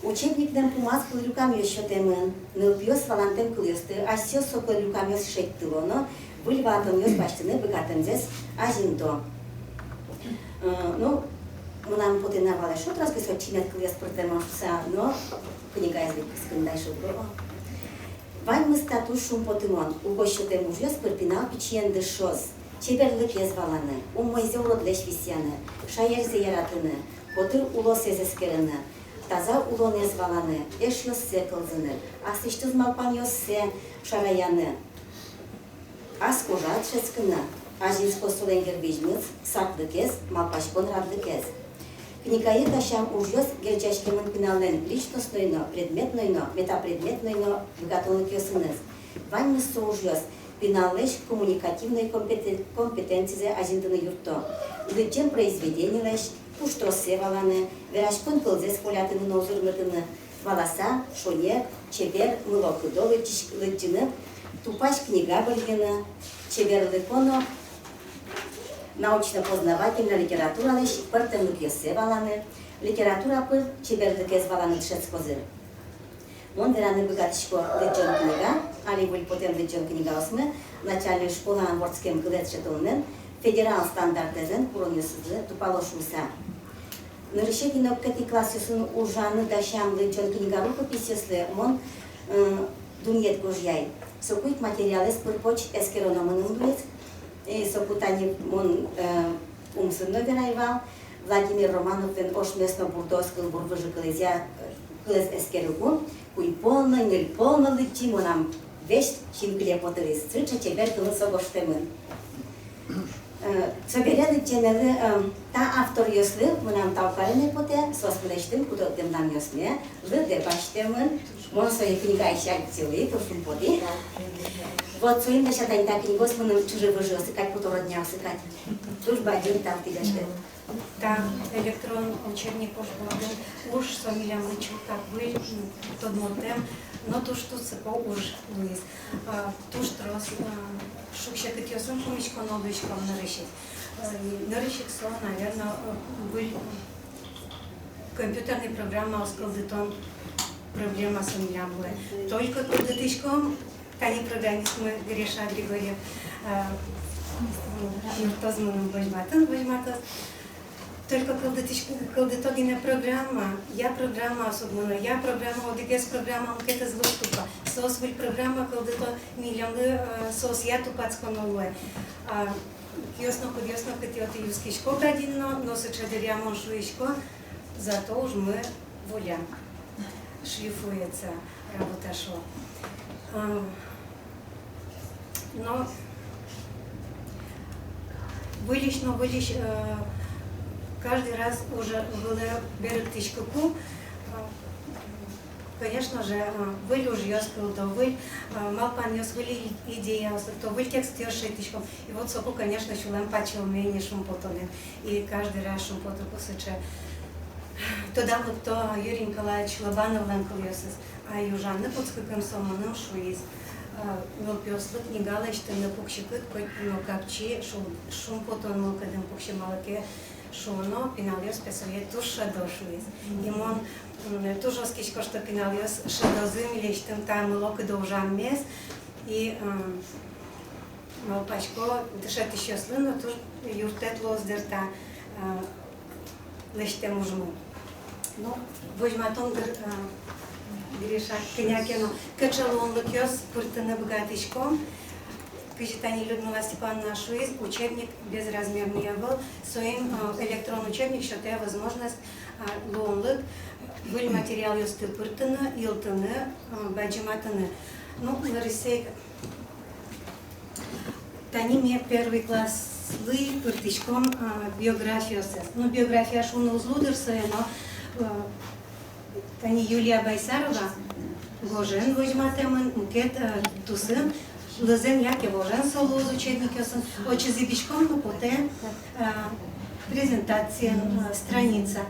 Учебниклэн пумаз кыллюкамъёс сётэмын, нылпиос валантэм кылъёсты, асьсэос со кыллюкамъёс шедьтыло но выль ватонъёс басьтыны быгатэмзэс азинто. Э, ну, мынам потэ на вал эшшо тросгес, со чимет кылъёс пыртэмын шуса, но книгаез ведь кыскын дай шудло. Ваньмыз та туж шумпотымон, угось сётэм ужъёс пыр пинал пичиен дышоз чеберлыкез валаны, умойзэ уродлэсь висъяны, шаерзэ яратыны, котыр улосэз эскерыны, таза улонэз валаны, эшъёссэ кылзыны, аслэсьтыз малпанъёссэ шараяны, ас кожаз дышетскыны. Азинскоз солэн гербизьмыз, саклыкез, малпаськон радлыкез. Книгае дасям ужъёс герӟаськемын пиналлэн личностной но, предметной но, метапредметной но быгатонлыкъёсыныз. Ваньмыз со ужъёс пиналлэсь коммуникативной компетен-, компетенцизэ азинтыны юртто. Лыдӟем произведенилэсь туж троссэ валаны, вераськон кылзэс волятыны но узырмытыны, валаса, шонер, чебер, мыло-кыдо лыдӟись-, лыдӟыны, тупась книга быръыны, чеберлыко но научно-познавательной литературалэсь пӧртэмлыкъёссэ валаны, литература пыр чеберлыкез валаны дышетскозы. Мон вераны быгатӥсько, лыдӟон книга, али выль потэм лыдӟон книгаосмы начальной школаын вордскем кылэз дышетонлэн федерал стандартэзлэн куронъёсызлы тупало шуыса. Нырысетӥ но кыкетӥ классъёсын ужаны дасям лыдӟон книга рукописьёслы мон, э, дунъет гожъяй. Соку ик материалэз пыр-поч эскероно мыным луиз. И соку тани мон, э, ум сыӵе но верай вал. Владимир Романовлэн «Ошмес но бурдоос» кылбур выжыкылэзъя, э, кылэз эскерыку, куинь пол но, ньыль пол но лыдӟи, мынам весь синкыле потылӥз, сыӵе чебер кылын со гожтэмын. Э, собере лыдӟемелы, э, та авторъёслы мынам тау кареме потэ, соос мынэсьтым куд-ог дэмланъёсме лыдэ басьтэмын. Мон сое книгаысь адӟылӥ, туж шумпотӥ. Вот соин дасяй тани та книгаос мыным чыжы-выжыосы кадь, кутородняосы кадь. Туж бадӟым тау тӥледлы. Та электрон учебник уж бордын уж, со милемлы чылкак выль, м, тодмотэм, Но туж тунсыко уж луиз. А, туж трос, а, шуг-секытъёсын пумиськоно луиськом нырысь ик. А, и нырысь ик со, наверно, а, выль компьютерной программаос кылдытон проблемаос милям вылэ. Только кылдытӥськом, тани программистмы Гриша Григорьев, а, юрттоз мыным, возьматоз, возьматоз. Только кылдытӥсь-, кылдыто гинэ программа, я программаос уг мыно, я программа, одӥгез программа мукетыз лыктэ ук. Соос выль программа кылдыто, милемлы, э, соосъя тупатсконо луэ. А, киос но, кудъёс но кытӥ отӥ юскисько кадь но, но сыӵе дыръя мон шуисько, зато ужмы воля, шлифуется работа, шуо. А, Но выльысь но выльысь, э, каждый раз уже вылэ берыктӥськыку, э, конечно же, э, выль ужъёс кылдо, выль, э, малпанъёс, выль и-, идеяос лыкто, выль текстъёс шедьтӥськом. И вот соку, конечно, сюлэм пачылме ини шумпотонэн. И каждый раз шумпотыку сыӵе. Тодам лыкто Юрий Николаевич Лобановлэн кылъёсыз. Ай ужаны кутскыкум со мыным шуиз: э, нылпиослы книга лэсьтыны пуксьыкуд коть но капчи, шу-, шумпотон мылкыдын пуксе, малы ке шуоно, пиналъёс пе сое туж шӧдо, шуиз. И мон, м, туж оскисько, что пиналъёс шӧдозы милесьтым та мылокыдо ужаммес. И, м, малпасько, дышетӥсьёслы но туж юрттэт луоз, дыр, та, э, лэсьтэм ужмы. Ну, возьматом, дыр, э, Гриша, кӧня ке но, кыӵе луонлыкъёс пыртыны быгатӥськом. Кызьы тани Людмила Степановна шуиз, учебник безразмерный ӧвӧл, соин, э, электрон учебник сётэ возможность, э, луонлык выль материалъёсты пыртыны, йылтыны, э, бадӟыматыны. Ну, нырысьсэ ик Тани ми первый класслы пыртӥськом, а, биографиосыз. Ну, биография шуыны уз луы, дыр, сое, но, а, тани Юлия Байсарова гожен возьматэмын, мукет, а, тусын, лызэн яке вожен со луоз учебникъёсын. Отчы зӥбиськом но, потэ, а, презентациен, а, страница.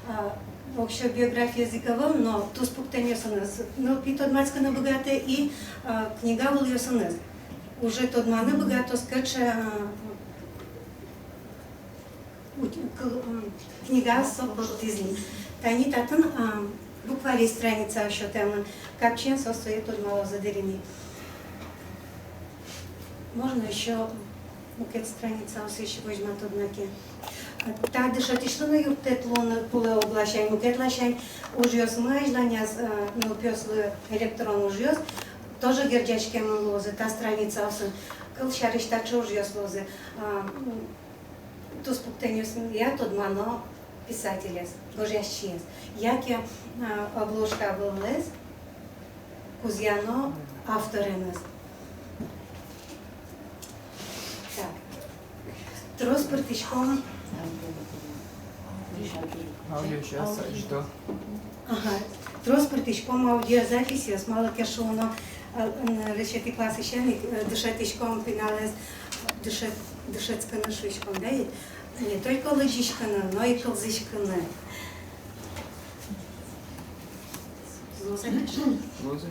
А, вообще биографиез ик ӧвӧл, но туспуктэмъёсыныз нылпи тодматскыны быгатэ и, а, книга улъёсыныз. Уже тодманы быгатоз, кыӵе, а, ут-, кыл-, м, книга со пыртӥз ни. Тани татын, а, букварей страница сётэмын, капчиен соос сое тодмалозы, дыр, ини. Можно ещё мукет страницаосысь возьматод на ке. Та дышетӥсьлы но юрттэт луыны кулэ ог ласянь, мукет ласянь ужъёсмы азьланяз, а, нылпиослы электрон ужъёс, тоже герӟаськемын луозы та страницаосын. Кылсярысь, таӵе ужъёс луозы, а, м, туспуктэмъёсъя тодмано писателез, гожъясьчиез. Яке, а, обложка выллэз кузъяно автореныз. Так. Трос пыртӥськом. Аудио сейчас, что? Ага. Трос пыртӥськом аудиозаписьёс, малы ке шуоно, а, м, дышетӥ классысен ик, э, дышетӥськом пиналэз дышет-, дышетскыны шуиськом, да, и не только лыдӟиськыны, но и кылзӥськыны. Луоз-а? Луоз.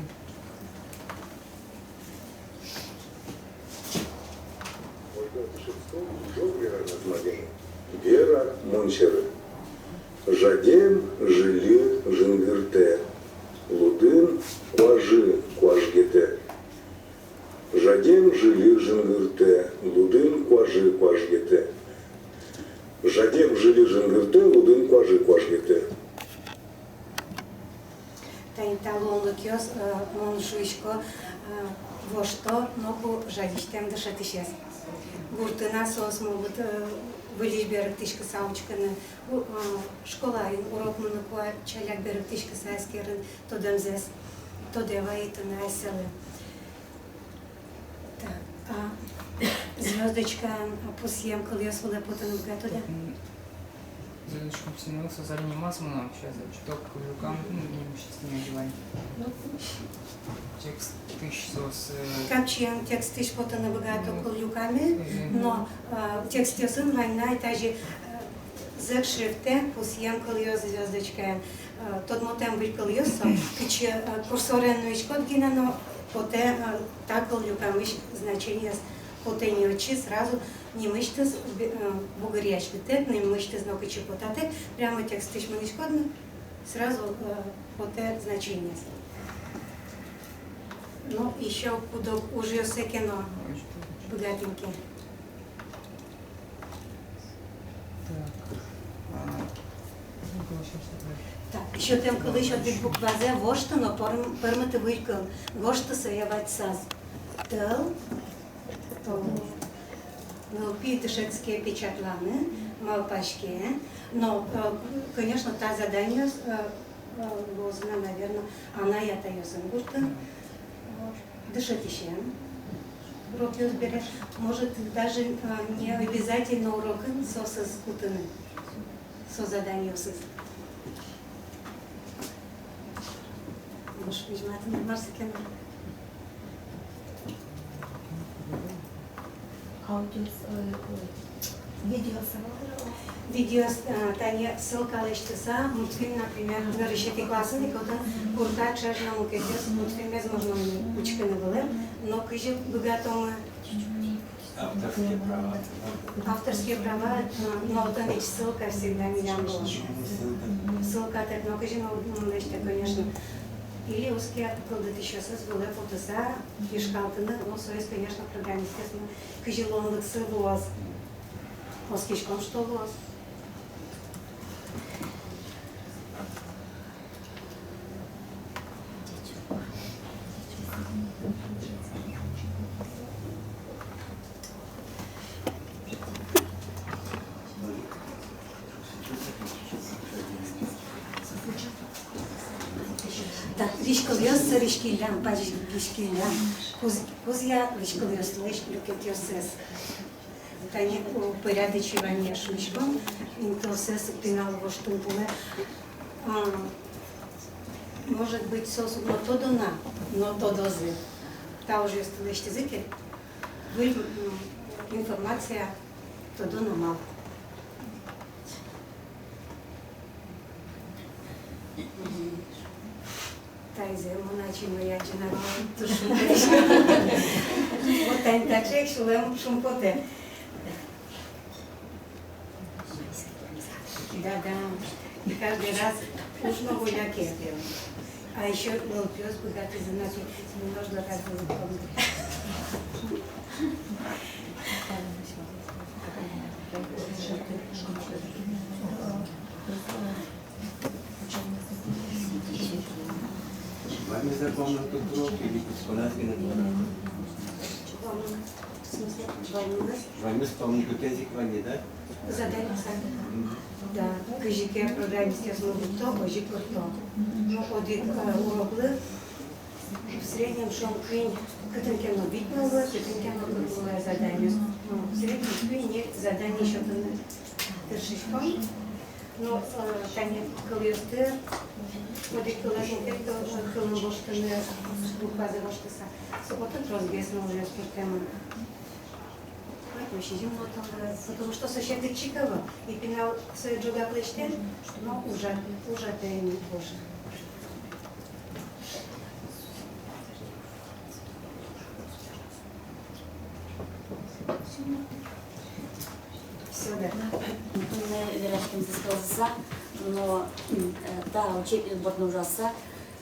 Вера мон сьӧры. Жадем жильы жингыртэ, лудын куажы куажгетэ. Жадем жильы жингыртэ, лудын куажы куажгетэ. Жадем жильы жингыртэ, лудын куажы куажгетэ. Тани та луонлыкъёс, э, мон шуисько, э, вошто ноку жадисьтэм дышетӥсез. Гуртын-а соос могут, э, выльысь берыктӥськыса учкыны, у-, э, школаын урок мыныку-а, ӵаляк берыктӥськыса эскерыны тодэмзэс, тодэ вайытыны асьсэлы. Так, а звёздочкаен, а, пусъем кылъёс вылэ потыны быгатод-а? М, звёздочкаен пусъем со зале нимаз мынам, сейчас чуток кыллюкам, ну, не мучайся, не одевай. Ну, текстысь соос, э, капчиен текстысь потыны быгато, ну, кыллюкамы, э, но, а, текстъёсын вань на тазьы, э, Зӧк шрифтэн пусъем кылъёс звёздочкаен. Э, тодмотэм выль кылъёс со, кыӵе, э, курсорен нуиськод гинэ но, потэ, э, та кыллюкамысь значениез потэ ни отчы, сразу нимысьтыз бе-, э, бугыръяськытэк, нимысьтыз но кыӵе потатэк, прямо текстысь мынӥськод но, сразу, э, потэ значениез. Ну, ещё куд-ог ужъёссэ ке но быгатӥм ке. Так, сётэм кылысь одӥг буквазэ вошты но пӧрм-, пӧрмыты выль кыл. Гожты сое вадьсаз. Тӧл. Тӧл. Нылпи дышетске печатланы, малпаське. Но, э, конечно, та заданиос, э, э, луозы на, наверно, анай-атайёсын гуртын, э, дышетӥсен урокъёс бере. Может, даже, э, не обязательно урокын соосыз кутыны, со заданиосыз. Нош кызьы матын, мар со ке но. Аудиос, э, э, видеос, а, видеос, э, тани ссылка лэсьтыса, мультфильм, например, нырысетӥ классын ик отын «Курка ӵеж но мукетъёс» мультфильмез можно учкыны вылэм, но кызьы быгатомы. Авторские права. Авторские права, э, но отын ведь ссылка всегда милям луоз. Ссылка. Ссылкатэк но кызьы но, ну, лэсьтэ, конечно. Или оске кылдытӥсьёсыз вылэ потыса, ишкалтыны, ну, соос, конечно, программистъёс, ну, кызьы луонлыксы луоз. Оскиськом, что луоз. Так, визькылъёс сӧриськиллям, пазиськиллям. Куз-, кузъя визькылъёслэсь люкетъёссэс. Тани, о, порядочивание шуиськом, интыосыз пинал воштон пулэ. А, может быть, соос но тодо на, но тодозы. Та ужъёсты лэсьтӥзы ке, выль, м, информация тодо на мал. Таизэ мон ачим но адӟи на вал, туж шумпотӥсько. Вот тани таӵе ик сюлэм шумпотэ. Да, да. И каждый раз уж но воля ке. А ещё нылпиос быгатӥзы на ке, немножко так было. Ваньмыз-а комнатаын уроки или куспоназ гинэ? В смысле? Ваньмыз? Ваньмыз комнатаын ик вань, да? Задание сами. Мгм. Да, кызьы ке программистъёс но быдто, озьы ик пырто. Ну, одӥг, э, уроклы в среднем шуом куинь, кытын ке но вить но луэ, кытын ке но кык луэ заданиос. Ну, в среднем куинь-ньыль задание сётыны тыршиськом. Но, э, тани кылъёсты, одӥг кылэз мукет кылын воштыны, буквазэ воштыса, со отын тросгес но ужъёс пыртэмын. Поэтому сизьым но тон, э, потому что со сьӧд ик чик ӧвӧл, и пинал сое ӝогак лэсьтэ но ужа-, ужатэ ини, боже. Всё, да. Мынам вераськемзэ кылзыса, но, м, э, та учебный бордын ужаса,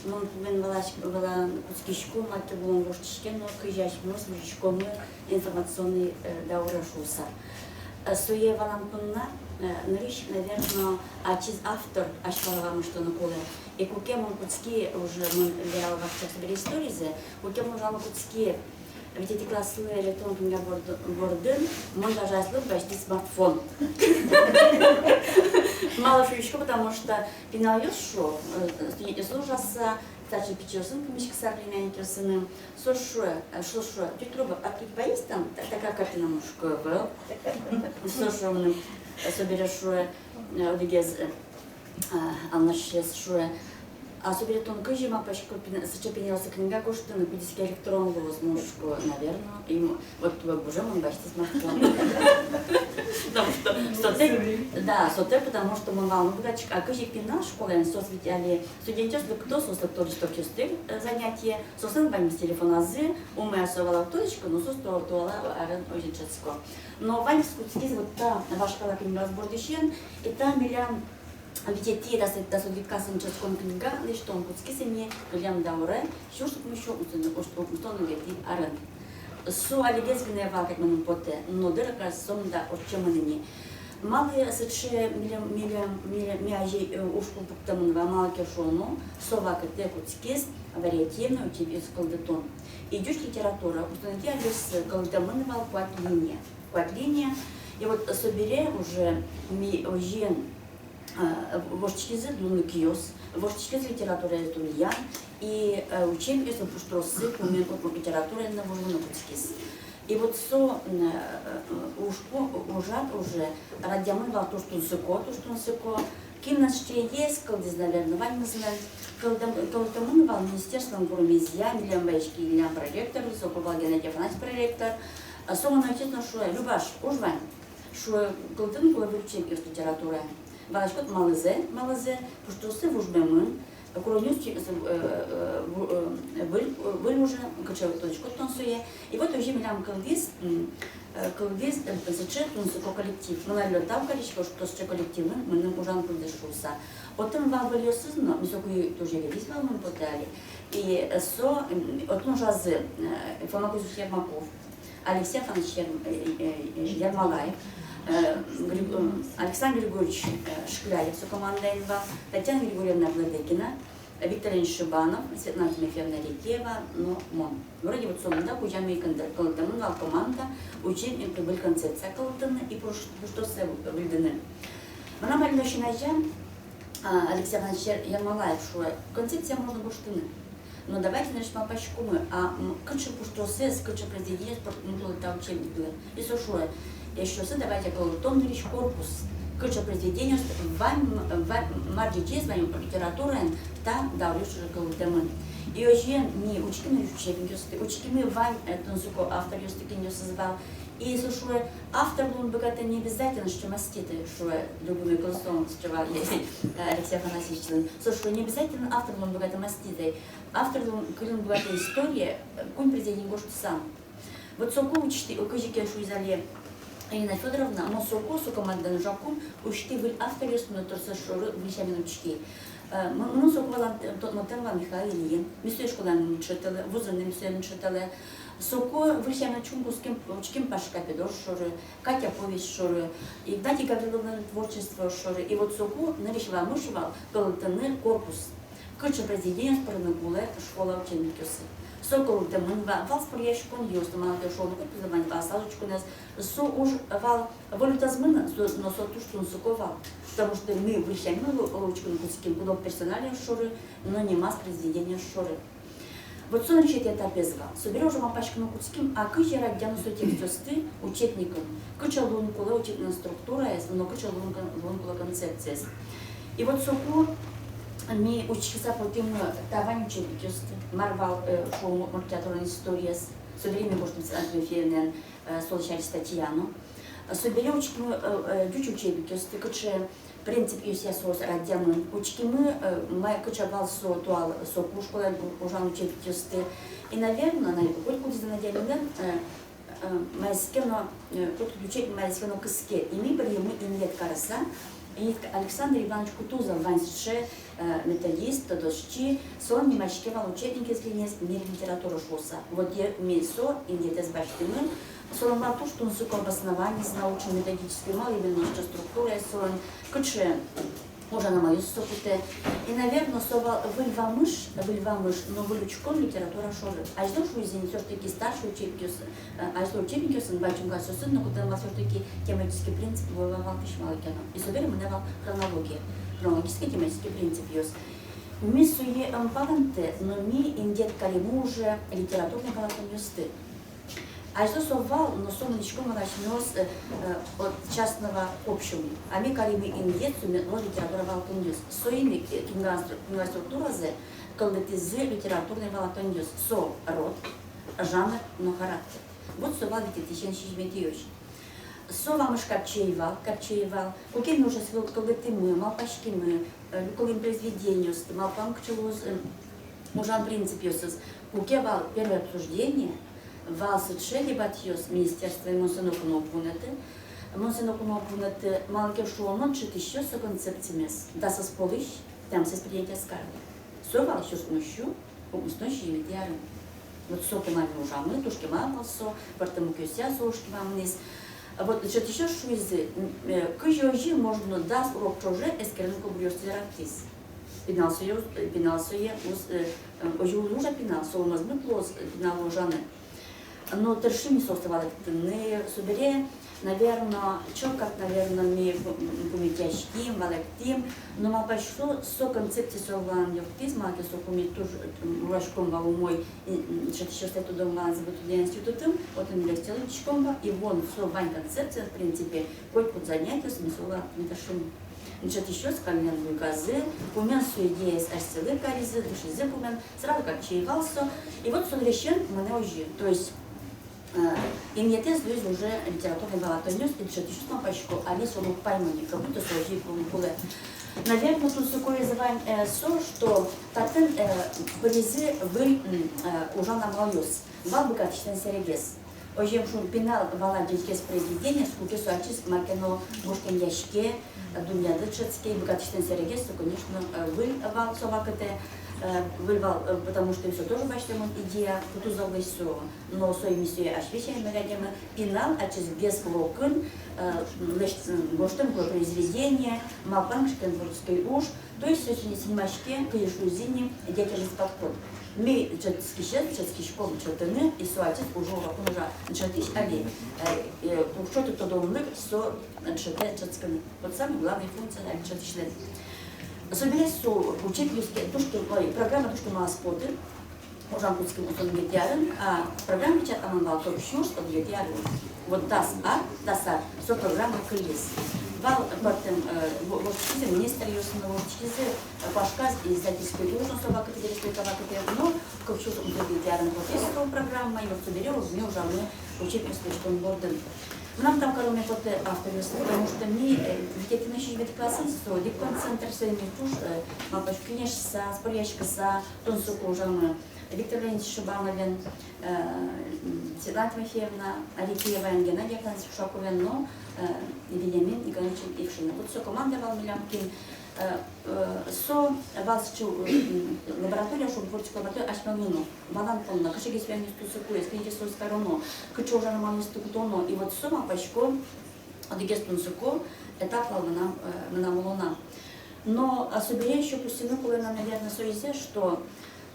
мон пумен валась-, валаны кутскисько, мар ке улон воштӥське но, кызьы асьмеос возиськомы информационный, э, дауре шуыса. Э, сое валан понна, э, нырысь, наверно, ачиз автор азьпала вамыштыны кулэ. И куке мон кутски, уже мон верало вакчияк собере историзэ, куке мон ужаны кутски витетӥ класслы электронной книга борд-, бордын, мон даже аслым басьтӥ смартфон. Малы шуисько, потому что пиналъёс шуо, э, студентъёсын ужаса, таӵе пичиосын, кымиськыса племянникъёсыным, соос шуо, э, соос шуо: «Тётя Люба, а ты поесть там та-, такая картина?» Мон шуисько: «Ӧвӧл». Соос шуо мыным, э, собере шуо, э, одӥгез, э, а, Анна шуэ, шуэ: А собере тон кызьы малпаськод, пин-, сыӵе пинал со книга гожтыны, кудӥз ке электрон луоз, мон шуисько, наверно, и м-, вот, вот уже мон басьтӥ смартфон. Потому что сотэ, да, сотэ, потому что мон вал но быгатӥсько, а кызьы пинал школаын, соос ведь али студентъёс лыкто, соос лыкто листовкаосты, э, занятие, соослэн ваньмыз телефоназы, умой-а со, валэктӥсько, но соос ту-, туала арын озьы дышетско. Но ваньмыз кутскиз вот та вашкала книгаос бордысен, и та милям витетӥ, дас, дас одӥг классын дышетскон книга лэсьтон кутскиз ини кылем даурын, сюрс укмыссю укмыстон, укмыстон одӥгетӥ арын. Со али весь гинэ вал кадь мыным потэ, но дыр, кажется, сомында ортчемын ини. Малы сыӵе милем, милем, милем, ми азе, э, ужпум пуктэмын вал, малы ке шуоно, со вакытэ кутскиз вариативной учебник кылдытон. И ӟуч литература, устоно ке, али со кылдытэмын вал куать линия. Куать линия. И вот собере уже ми озьыен, э, воштӥськизы дунлыкъёс, воштӥськиз литератураез дунъян, и, э, учебникъёс пуштроссы пумен удмурт литератураен но вожвылыны кутскиз. И вот со, м, э, э, ужпу-, ужан уже радъямын вал туж тунсыко, туж тунсыко. Кин но сыӵеез кылдӥз, наверно, ваньмыз но. Кылдэм-, кылдытэмын вал министерстволэн куромезъя, милям ваиське, милям проректор, соку вал Геннадий Афанасьевич проректор. А со мыным отчётын шуэ: «Любаш, уж вань, — шуэ, — кылдытыны кулэ выль учебникъёс литератураен». Валаськод, малызэ, малызэ, пуштроссы вужмемын, куронъёс, э, э, э, ву-, э, выль, э, выль уже, кыӵе тодӥськод тон сое. И вот уже милям кылдӥз, м, э, кылдӥз, э, сыӵе тунсыко коллектив. Мон али тау карисько, что сыӵе коллективын мыным ужан кылдӥз шуыса. Отын вал выльёсыз но, ми соку тоже ӧвӧл вал, мон потэ али. И, э, со, м, отын ужазы, э, Фома Кузьмич Ермаков, Алексей Афанасьевич Ерм-, э, э, э, Ермолаев, э, Григ-, э, Александр Григорьевич, э, Шкляев, со командаын вал, Татьяна Григорьевна Владыкина, Виктор Ильич Шибанов, Светлана Тимофеевна Рекеева но мон. Вроде вот сомында кузя ми кындыр, кылдытэмын вал команда, учебник, выль концепция кылдытыны и пуш-, пуштросэ выльдыны. Мынам али но син азям, а, Алексей Иванович Ер-, Ермолаев шуэ: «Концепция можно гожтыны. Но давайте, значит, малпаськомы, а, м, кыӵе пуштросэз, кыӵе произведениос пыртыны кулэ та учебниклы». И со шуэ: «Эшшо сое давайте кылдытом нырысь корпус. Кыӵе произведениос, вань, м, вань, мар ӟечез вань литератураын та дауръёс уже кылдытэмын». И озьыен ми учкимы нырысь учебникъёсты, учкимы вань, э, тунсыко авторъёсты, кинъёсыз вал. И со шуэ: «Автор луыны быгатэ не обязательно, что маститый», — шуэ, любимый кылсо со вал, э, Алексей Афанасьевичлэн. Со шуэ: «Не обязательно автор луыны быгатэ маститый. Автор луыны, кылыны быгатэ история, э, куинь произведение гожтыса». Вот соку учкы, кызьы ке шуиз али Ирина Фёдоровна, мон соку, со командаын ужакум, учкы выль авторъёс но, тросэз шоры выль сямен учкы. Э, м-, мон соку валан, э, тодмотэм вал Михаил Ильин, ми сое школаын ӧм дышетэлэ, вузын но ми сое ӧм дышетэлэ. Соку выль сямен учкыны кутским, учким Пашка Педор шоры, Катя повесть шоры, Игнатий Гавриловлэн творчествоез шоры. И вот соку нырысь вамыш вал кылдытыны корпус. Кыӵе произведениос пырыны кулэ школа учебникъёсы. Со кылдытэмын ва-, вал споръяськонъёс, малы ке шуоно, кудӥз вань вал аслаз учконэз. Со уж вал вольытэз мынэ, со, но со туж тунсыко вал. Потому что ми выль сямен лу-, учкыны кутским куд-ог персоналиос шоры, но нимаз произведениос шоры. Вот со нырысетӥ этапез вал. Собере уже малпаськыны кутским, а кызьы радъяны со текстъёсты учебникын, кыӵе луыны кулэ учебниклэн структураез, но кыӵе луыны кон-, луыны кулэ концепциез. И вот соку ми учкыса потӥмы та вань учебникъёсты, мар вал, э, шуом, удмурт литературалэн историез, собере ми гожтӥм Светлана Тимофеевналэн, э, солы сярысь статьяез но. Собере учкимы, э, э, ӟуч учебникъёсты, кыӵе принципъёсъя соос радъямын, учкимы, э, мар, кыӵе вал со туала, соку школаын у-, ужан учебникъёсты. И, наверно, на-, котькудӥз но адямилэн, э, э, маиз ке но, э, котькуд учебник маиз ке но кыске. И ми быръимы инъет карыса, и Александр Иванович Кутузов, вань сыӵе, э, методист, тодосчи, солэн нимаське вал учебникез, линиез «Мир и литература» шуыса. Вот е-, ми со инъетэз басьтӥмы. Солэн вал туж тунсыко обоснованиез научно-методической, малы именно сыӵе структураез солэн, кыӵе ужан амалъёс со кутэ. И, наверно, со вал выль вамыш, выль вамыш, но выль учкон литература шоры. Азьло шуизы ини, всё ж таки старший учебникъёс, э, азьло учебникъёсын, бадӟым классъёсын но кутэмын вал всё ж таки тематический принцип, вал-, валтӥсь малы ке но. И собере мынэ вал хронология, хронологической тематический принципъёс. Ми сое ӧм палэнтэ, но ми инъет каримы уже литературной валэктонъёсты. Азьло со вал, но со мынӥськом вал асьмеос, э, э, от частного к общему. А ми каримы инъет со мед луоз литература валаканъёс. Соин ик, э, книга струк-, книга структуразэ кылдытӥзы литературной валаканъёс. Со род, жанр но характер. Вот со вал витетӥысен сизьыметӥозь. Со вамыш капчи ӧй вал, капчи ӧй вал. Куке ми ужез кыл-, кылдытӥмы, малпаськимы, э, люкылӥм произведениосты, малпам, кыӵе луоз, э, ужан принципъёсыз. Куке вал первое обсуждение, вал сыӵе дебатъёс министерствое, мон сое ноку но уг вунэты, мон сое ноку но уг вунэты, малы ке шуоно, дышетӥсьёс со концепцимес дасэз полысь тямысэз предметэз каро. Со вал сюрс укмыссю укмыстон сизьыметӥ арын. Вот со кема ми ужамы, туж кема вал со, пӧртэм мукетъёсъя со уж кема мынӥз. Вот дышетӥсьёс шуизы, м, э, кызьы озьы можно дас урок ӵоже эскерыны кубыръёсты яратӥз. Пинал сое уз-, э, пинал сое уз-, э, э, озьы уз ужа пинал, со мӧзмыт луоз, э, пинал ужаны. Но тыршим ми соосты валэктыны, собере, наверно, чылкак, наверно, ми пу-, м, пумитъяським, валэктӥм, но малпасько, со концепция со вылам юрттӥз, малы ке соку ми туж, м, ужаськом вал умой, и, м, дышетӥсьёслэн тодон-валанзы быдтонъя институтын, отын лекциос лыдӟиськом вал, и вон со вань концепция, в принципе, котькуд занятиосы ми со вылам тыршимы. Дышетӥсьёс каллен буйгазы, пумен со идеяез асьсэлы каризы, дышизы пумен, сразу капчи ӧй вал со. И вот со дырысен мынэ озьы. То есть, э, инъетэз луиз уже литературной валаканъёс, и дышетӥсьёс, малпасько, али солы уг паймы ни, как будто со озьы ик луыны кулэ. Наверно, тунсыкоез вань, э, со, что татын, э, пыризы выль, м, э, ужан амалъёс. Вал быгатӥсьлэн сэрегез. Озьыен, шуом, пинал вала ӟечгес произведениез, куке со ачиз маке но гожтэмъяське, дунъяны дышетске, быгатӥсьлэн сэрегез со, конечно, э, выль вал со вакытэ, э, выль вал, э, потому что со тоже басьтэмын идея, кутузалысь со, но со ини сое асьмеос сямен адӟемын, пинал ачиз гес локын, э, лэсьт-, м, гожтэм кулэ произведение, малпан кыӵе ке но творческой уж, то есть со син-, синмаське, кызьы шуизы ини, деятельность подход. Ми дышетскисез дышетскиськом дышетыны, и со ачиз уже урокын ужа. Дышетӥсь али, э, э, кыӵе ке тодонлык со дышетэ дышетскыны. Вот самый главный функция али дышетӥсьлэн. Собере со учебникъёс ке-, туж ке-, ой, программа туж кемалась потэ. Ужан кутским укмыстонэтӥ арын, а программа печатламын вал кык сюрс одӥгетӥ арын. Вот дас ар, дас ар со программа кылиз. Вал пӧртэм, э, во-, воштӥськизы министръёс но, воштӥськизы, э, куашказ издательской уж но со вакытэ, перестройка вакытэ, но кык сюрс одӥгетӥ арын потӥз со программа, и вот собере уж ми ужамы учебникъёс лэсьтон бордын. Мынам тау кароме потэ авторъёслы, потому что ми, э, витетӥ но сизьыметӥ классъёсын со одӥг концентр, соин ми туж, э, малпасько, кенешса, споръяськыса, тунсыко ужамы. Виктор Леонидович Шибановен, э, м, Светлана Тимофеевна Арекееваен, Геннадий Афанасьевич Ушаковен но, э, Вениамин Николаевич Ившинэн. Вот со команда вал милям, кин, э, э, со вал сыӵе, м, лаборатория, шуом, творческой лаборатория асьмелы но. Валан понна, кыӵегес юанъёс тунсыкоесь, кызьы соос кароно, кыӵе ужан амалъёсты кутоно. И вот со, малпасько, одӥгез тунсыко этап вал мынам, э, мынам улонам. Но, а, собере ещё пусйыны кулэ на, наверно, соизэ, что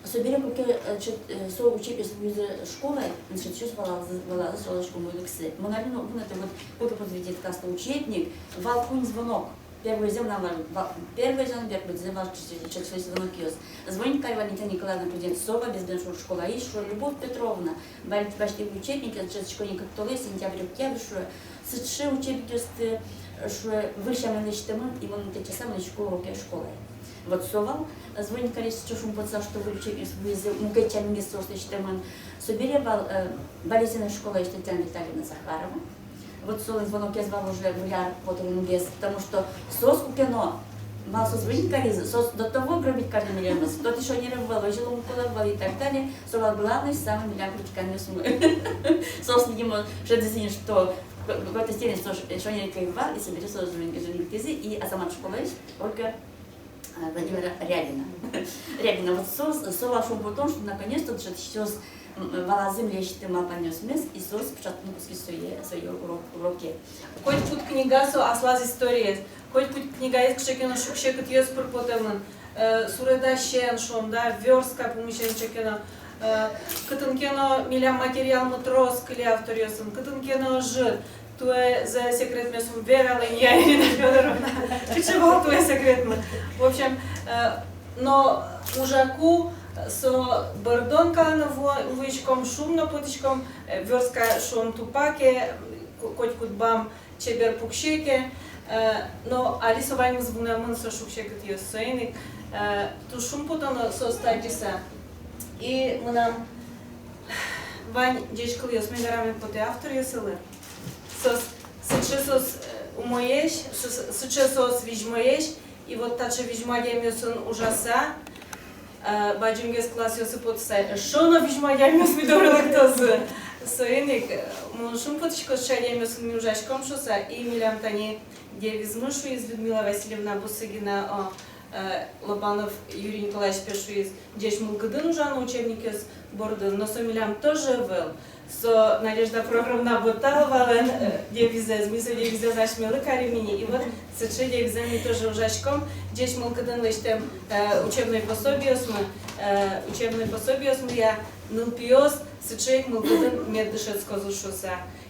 собере куке, э, чет-, э, со учебникъёс вуизы школае, дышетӥсьёс валалзы, валалзы солэсь умойлыксэ. Мон али но уг вунэты, вот, куке куинетӥ класслы учебник, вал куинь звонок. Первойзэ мынам вал, ва-, первойзэ но берпуметӥзэ вал чы-, чы-, чы-, звонокъёс. Звонить кари Валентина Николаевна Кузнецова, Безбеншур школаысь, шуэ: «Любовь Петровна, вал-, басьтӥ учебникъёс, дышетсконо ик толэзь, сентябрь, октябрь, шуэ, сыӵе учебникъёсты, шуэ, выль сямен лэсьтэмын». И мон тэтчаса мынӥсько уроке школае. Вот со вал, э, звонить кариз, сыӵе шумпотыса, что выль учебникъёс вуизы, мукет сямен гес соос лэсьтэмын. Собере вал, э, Балезино школаысь Татьяна Витальевна Захарова. Вот солэн звонокез вал уже выль ар потэмгес, потому что соос куке но, малы соос звонить каризы, соос до того громить каризы милемыз, что тӥ шонер ӧвӧл, озьы луыны кулэ ӧвӧл и так далее. Со вал главный, самый милям критиканъёсмы. Соос, видимо, шӧдӥзы ини, что в-, в-, в этой теме соос шонер ик ӧй вал, и собере соос звонить, звонить каризы, и Азамат школаысь Ольга, а, Владимира Рябина. Рябина, вот соос, со вал шумпотон, что наконец-то дышетӥсьёс, м, валазы милесьтым малпанъёсмес, и соос пыӵатыны кутскизы сое, сое урок, уроке. Котькуд книга со аслаз историез, котькуд книгаез кыӵе ке но шуг-секытъёс пыр потэмын, э, суредасен, шуом, да, вёрстка пумысен кыӵе ке но, э, кытын ке но милям материалмы трос кыле авторъёсын, кытын ке но ӧжыт, туэ зэ секретмес ум вералэ ни, Ирина Фёдоровна, кыӵе вал туэ секретмы. В общем, э, но ужаку, Со бӧрдон калэ но ву-, вуиськом, шум но потӥськом, э, вёрстка шуом тупа ке, ко-, котькуд бам чебер пуксе ке, э, но али со ваньмыз вунэмын, со шуг-секытъёс, соин ик, э, туж шумпотоно соос тадӟыса. И мынам вань ӟеч кылъёсме вераме потэ авторъёсылы. Соос сыӵе соос, э, умоесь, сы-, сыӵе соос визьмоесь, и вот таӵе визьмо адямиосын ужаса, э, бадӟымгес классъёсы потыса, эшшо но визьмо адямиос ми доры лыктозы. Соин ик, э, мон шумпотӥсько, сыӵе адямиосын ми ужаськом шуыса, и милям тани девизмы шуиз Людмила Васильевна Бусыгина, о, э, Лобанов Юрий Николаевич пе шуиз, ӟеч мылкыдын ужано учебникъёс бордын, но со милям тоже ӧвӧл. Со Надежда Прохоровна Боталовалэн, э, девизэз, ми со девизэз асьмелы карим ини. И вот сыӵе девизэн ми тоже ужаськом, ӟеч мылкыдын лэсьтэм, э, учебной пособиосмы, э, учебной пособиосмыя нылпиос сыӵе ик мылкыдын мед дышетскозы шуыса.